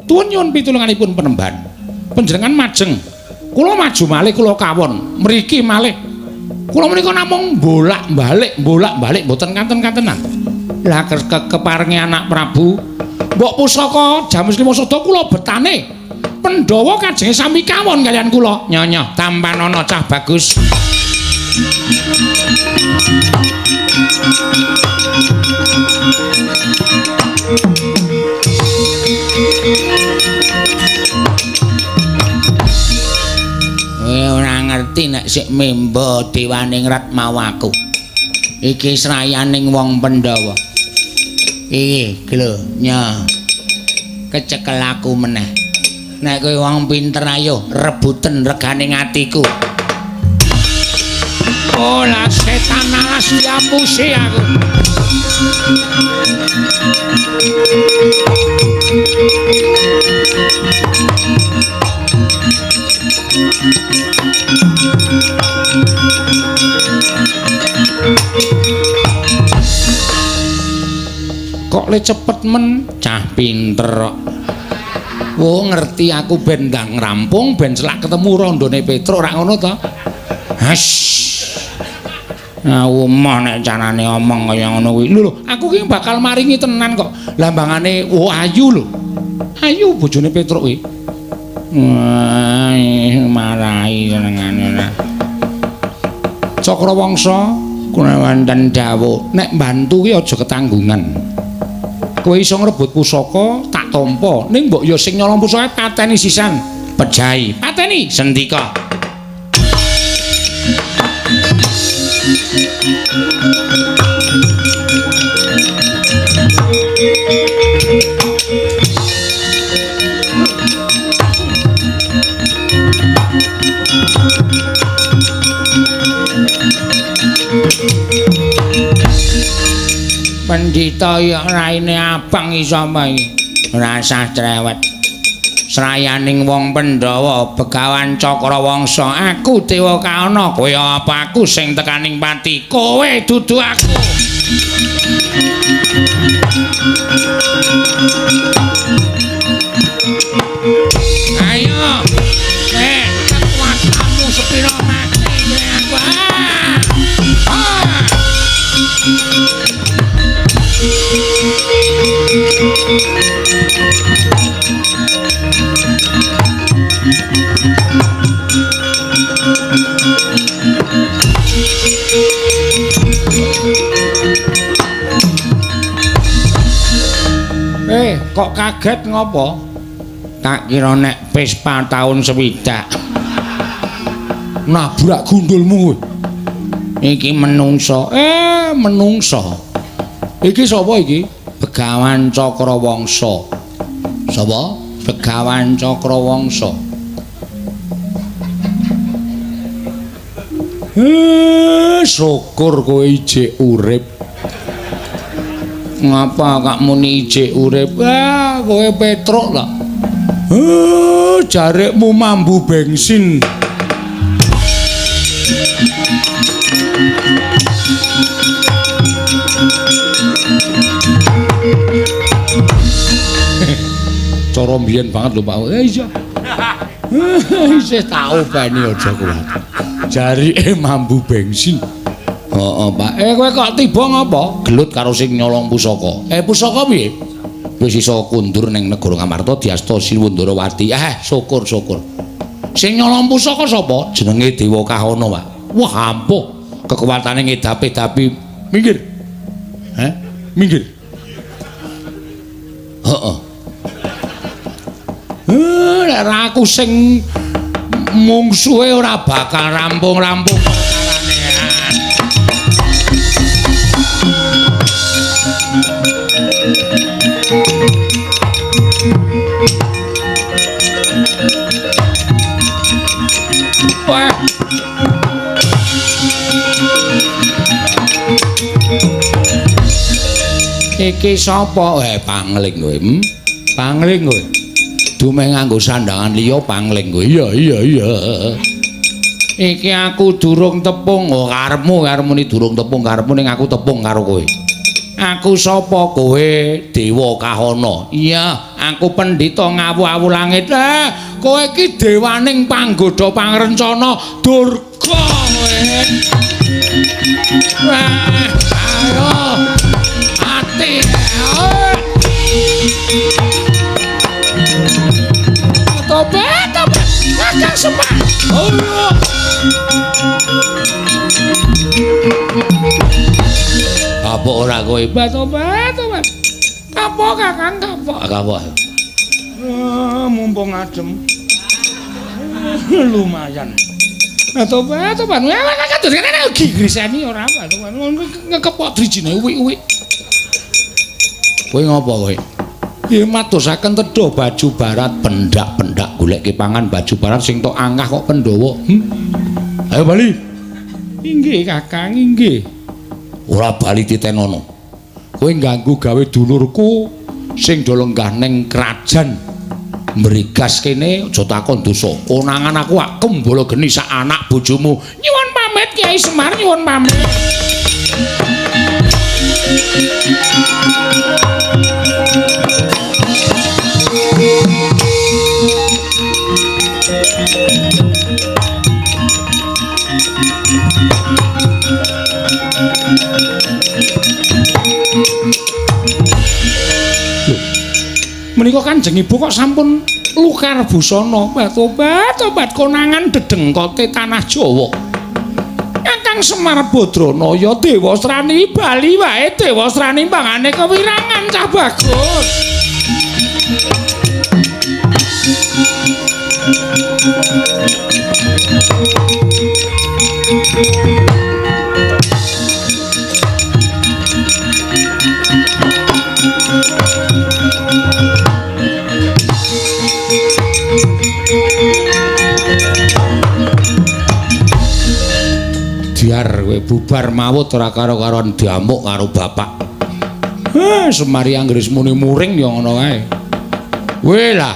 Tuwun nyuwun pitulunganipun penemban. Panjenengan majeng, kula maju malih kula kawon, mriki malih. Kula menika namung bolak-balik, bolak-balik mboten kanten-kantenan. Lah keparenge anak Prabu, mbok pusaka Jamus Lima Sada kula betane. Pandhawa kajenge sami kawon kaliyan kula. Nyonya, tampanana cah bagus. Kowe ora ngerti nek sik memba dewaningrat mau aku. Iki srayaning wong Pandhawa. Iki lho, nya. Kecekel aku meneh. Nek kowe wong pinter ayo rebuten regane atiku. Ola setan alas diapusi aku. Kok le cepet men, cah pinter kok. Wo ngerti aku ben ndang rampung ben selak ketemu rondone Petruk ora ngono to? Hash. Aku moh nek carane omong kaya ngono kuwi. Lho lho, aku ki bakal maringi tenan kok. Lambangane wo ayu lho. Ayu bojone Petruk kuwi. Wah, marahi senengane ora. Cakrawangsa kuna wonten dawuh, nek mbantu ki aja ketanggungan. Kowe iso ngrebut pusaka tak tampa, ning mbok ya sing nyolong pusaka pateni sisan. Pejahi, pateni sendika. Pendhita ya raine abang iso apa iki? Ora usah cerewet. Srayaning wong Pandhawa Begawan Cakrawangsa, aku Dewa Kaana, kowe apa aku sing tekaning pati? Kowe dudu aku. Ayo. Kekuatanmu sepira mati kowe aku. Ah. Kok kaget ngopo? Tak kira nek Vespa taun 60. Nabrak gundulmu kowe. Iki menungso. Menungso. Iki sapa iki? Begawan Cakrawangsa. Sapa? Begawan Cakrawangsa. Syukur kowe ijik urip. Ngapa kak muni ijik urip? Ah, kowe Petruk ta. Jarikmu mambu bensin. Cara mbiyen banget lho Pak. Iya. Isih tak openi aja kuwatir. Jarike mambu bensin. Heeh, Pak. Kowe kok tiba ngapa? Gelut karo sing nyolong pusaka. Pusaka piye? Wis iso kundur ning negara Ngamarta diasta Siwundarawati. Syukur-syukur. Sing nyolong pusaka sapa? Jenenge Dewa Kahana, Pak. Wah, ampuh. Kekuatane ngedapi-dapi. Minggir. Heh? Minggir. Heeh. Nek ra aku sing mungsuhe ora bakal rampung-rampung perkarane. Wah. Iki sapa? Pangling kowe. Pangling kowe. Dumeh nganggo sandangan liya pangling kowe. Iya iya iya. Iki aku durung tepung. Oh, karepmu karepmu durung tepung karepmu ning aku tepung karo kowe. Aku sapa kowe? Dewa Kahana. Iya, aku pendhita ngawu-awu langit. Kowe iki dewaning panggodha pangrencana Durga kowe. Wah, ayo. Ati. Tobat, tobat. Kakang Semar. Oh. Apa ora kowe? Tobat, tobat. Kapok Kakang, kapok. Kapok. Mumpung adem. Lumayan. Tobat, tobat. Kakang terus kene griseni ora apa. Ngekepok drijine uwik-uwik. Kowe ngopo kowe? Ya matosaken tedha baju barat pendak-pendak goleke pangan baju barat sing tok angah kok Pandhawa. Ayo bali. Inggih Kakang, inggih. Ora bali titenono. Kowe ngganggu gawe dulurku sing do lenggah ning krajan. Mrigas kene aja takon dosa. Konangan aku ak kembala geni sak anak bojomu. Nyuwun pamit Kyai Semar, nyuwun pamit. Menika Kanjeng Ibu kok sampun lukar busana. Tobat tobat konangan dedengkote tanah Jawa. Kakang Semar Badranaya Dewasrani bali wae Dewasrani pangane kewirangan cah bagus. Diar kowe bubar mawut ora karo-karoan diamuk karo bapak. Semari anggere muni muring ya ngono kae. Weh lah.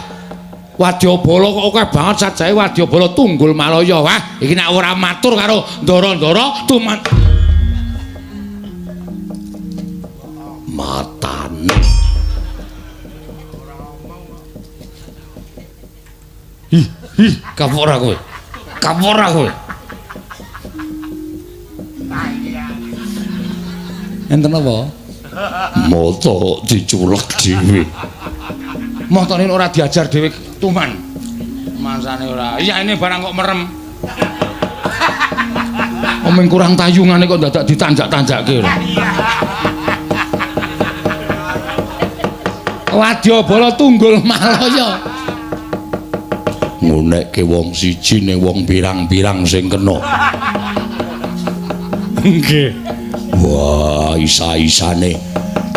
Wadyabala kok akeh banget sajae Wadyabala Tunggul Malaya. Wah, iki nek ora matur karo ndara-ndara tuman matane. Ih, ih, kapok ora kowe. Kapok ora kowe. Enten apa? Mata diculek dhewe. Matane ora diajar dhewe tuman. Mangsane ora. Iya ini barang kok merem. Omeng kurang tayungane kok dadak ditanjak-tanjakke lho. Wadyabala Tunggul Malaya. Ngunekke wong siji ning wong pirang-pirang sing kena. Nggih. Wah, isa-isane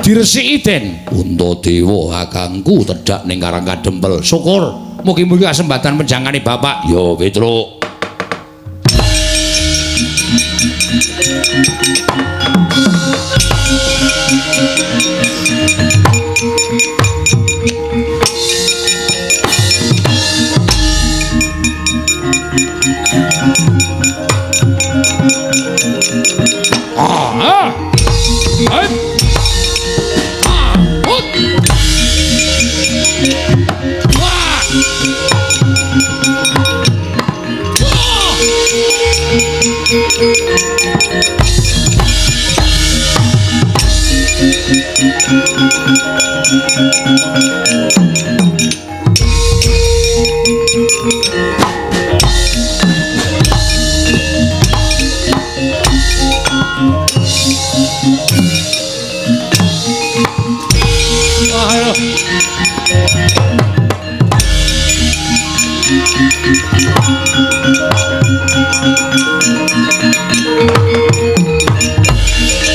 diresiki Den. Puntadewa kakangku tedhak ning Karang Kadempel. Syukur mugi-mugi kasembatan penjangkane bapak. Ya, Petruk.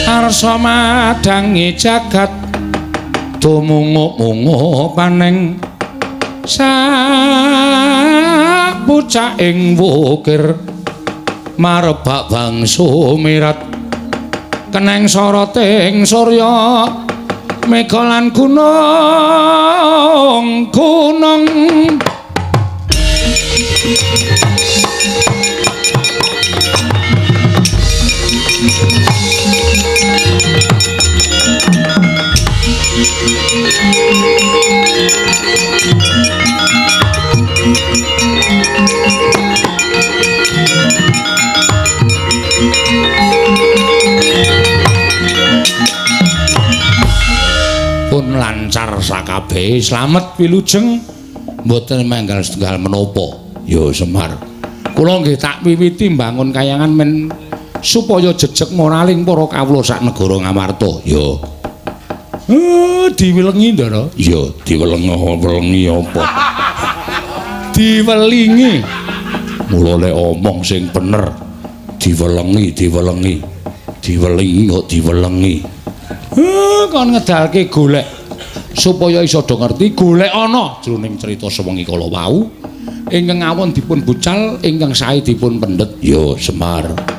Arsa madangi jagat tumungup-mungup paning sapucaking wukir marebak bangsa mirat keneng soroting surya mega lan gunung gunung. Pun lancar sakabehe slamet wilujeng mboten menggal setunggal menapa. Ya Semar, kula nggih tak wiwiti mbangun kayangan men supaya jejeg moraling para kawula sak negara Ngamarta. Ya. Diwelengi Ndara. Ya, diwelengi apa? Diwelingi. Mula lek omong sing bener, diwelengi, diwelengi. Diwelingi kok diwelengi. Kon ngedalke golek supaya iso do ngerti golek ana jroning cerita sewengi kala wau ingkang awon dipun bucal ingkang sae dipun pendhet. Ya Semar.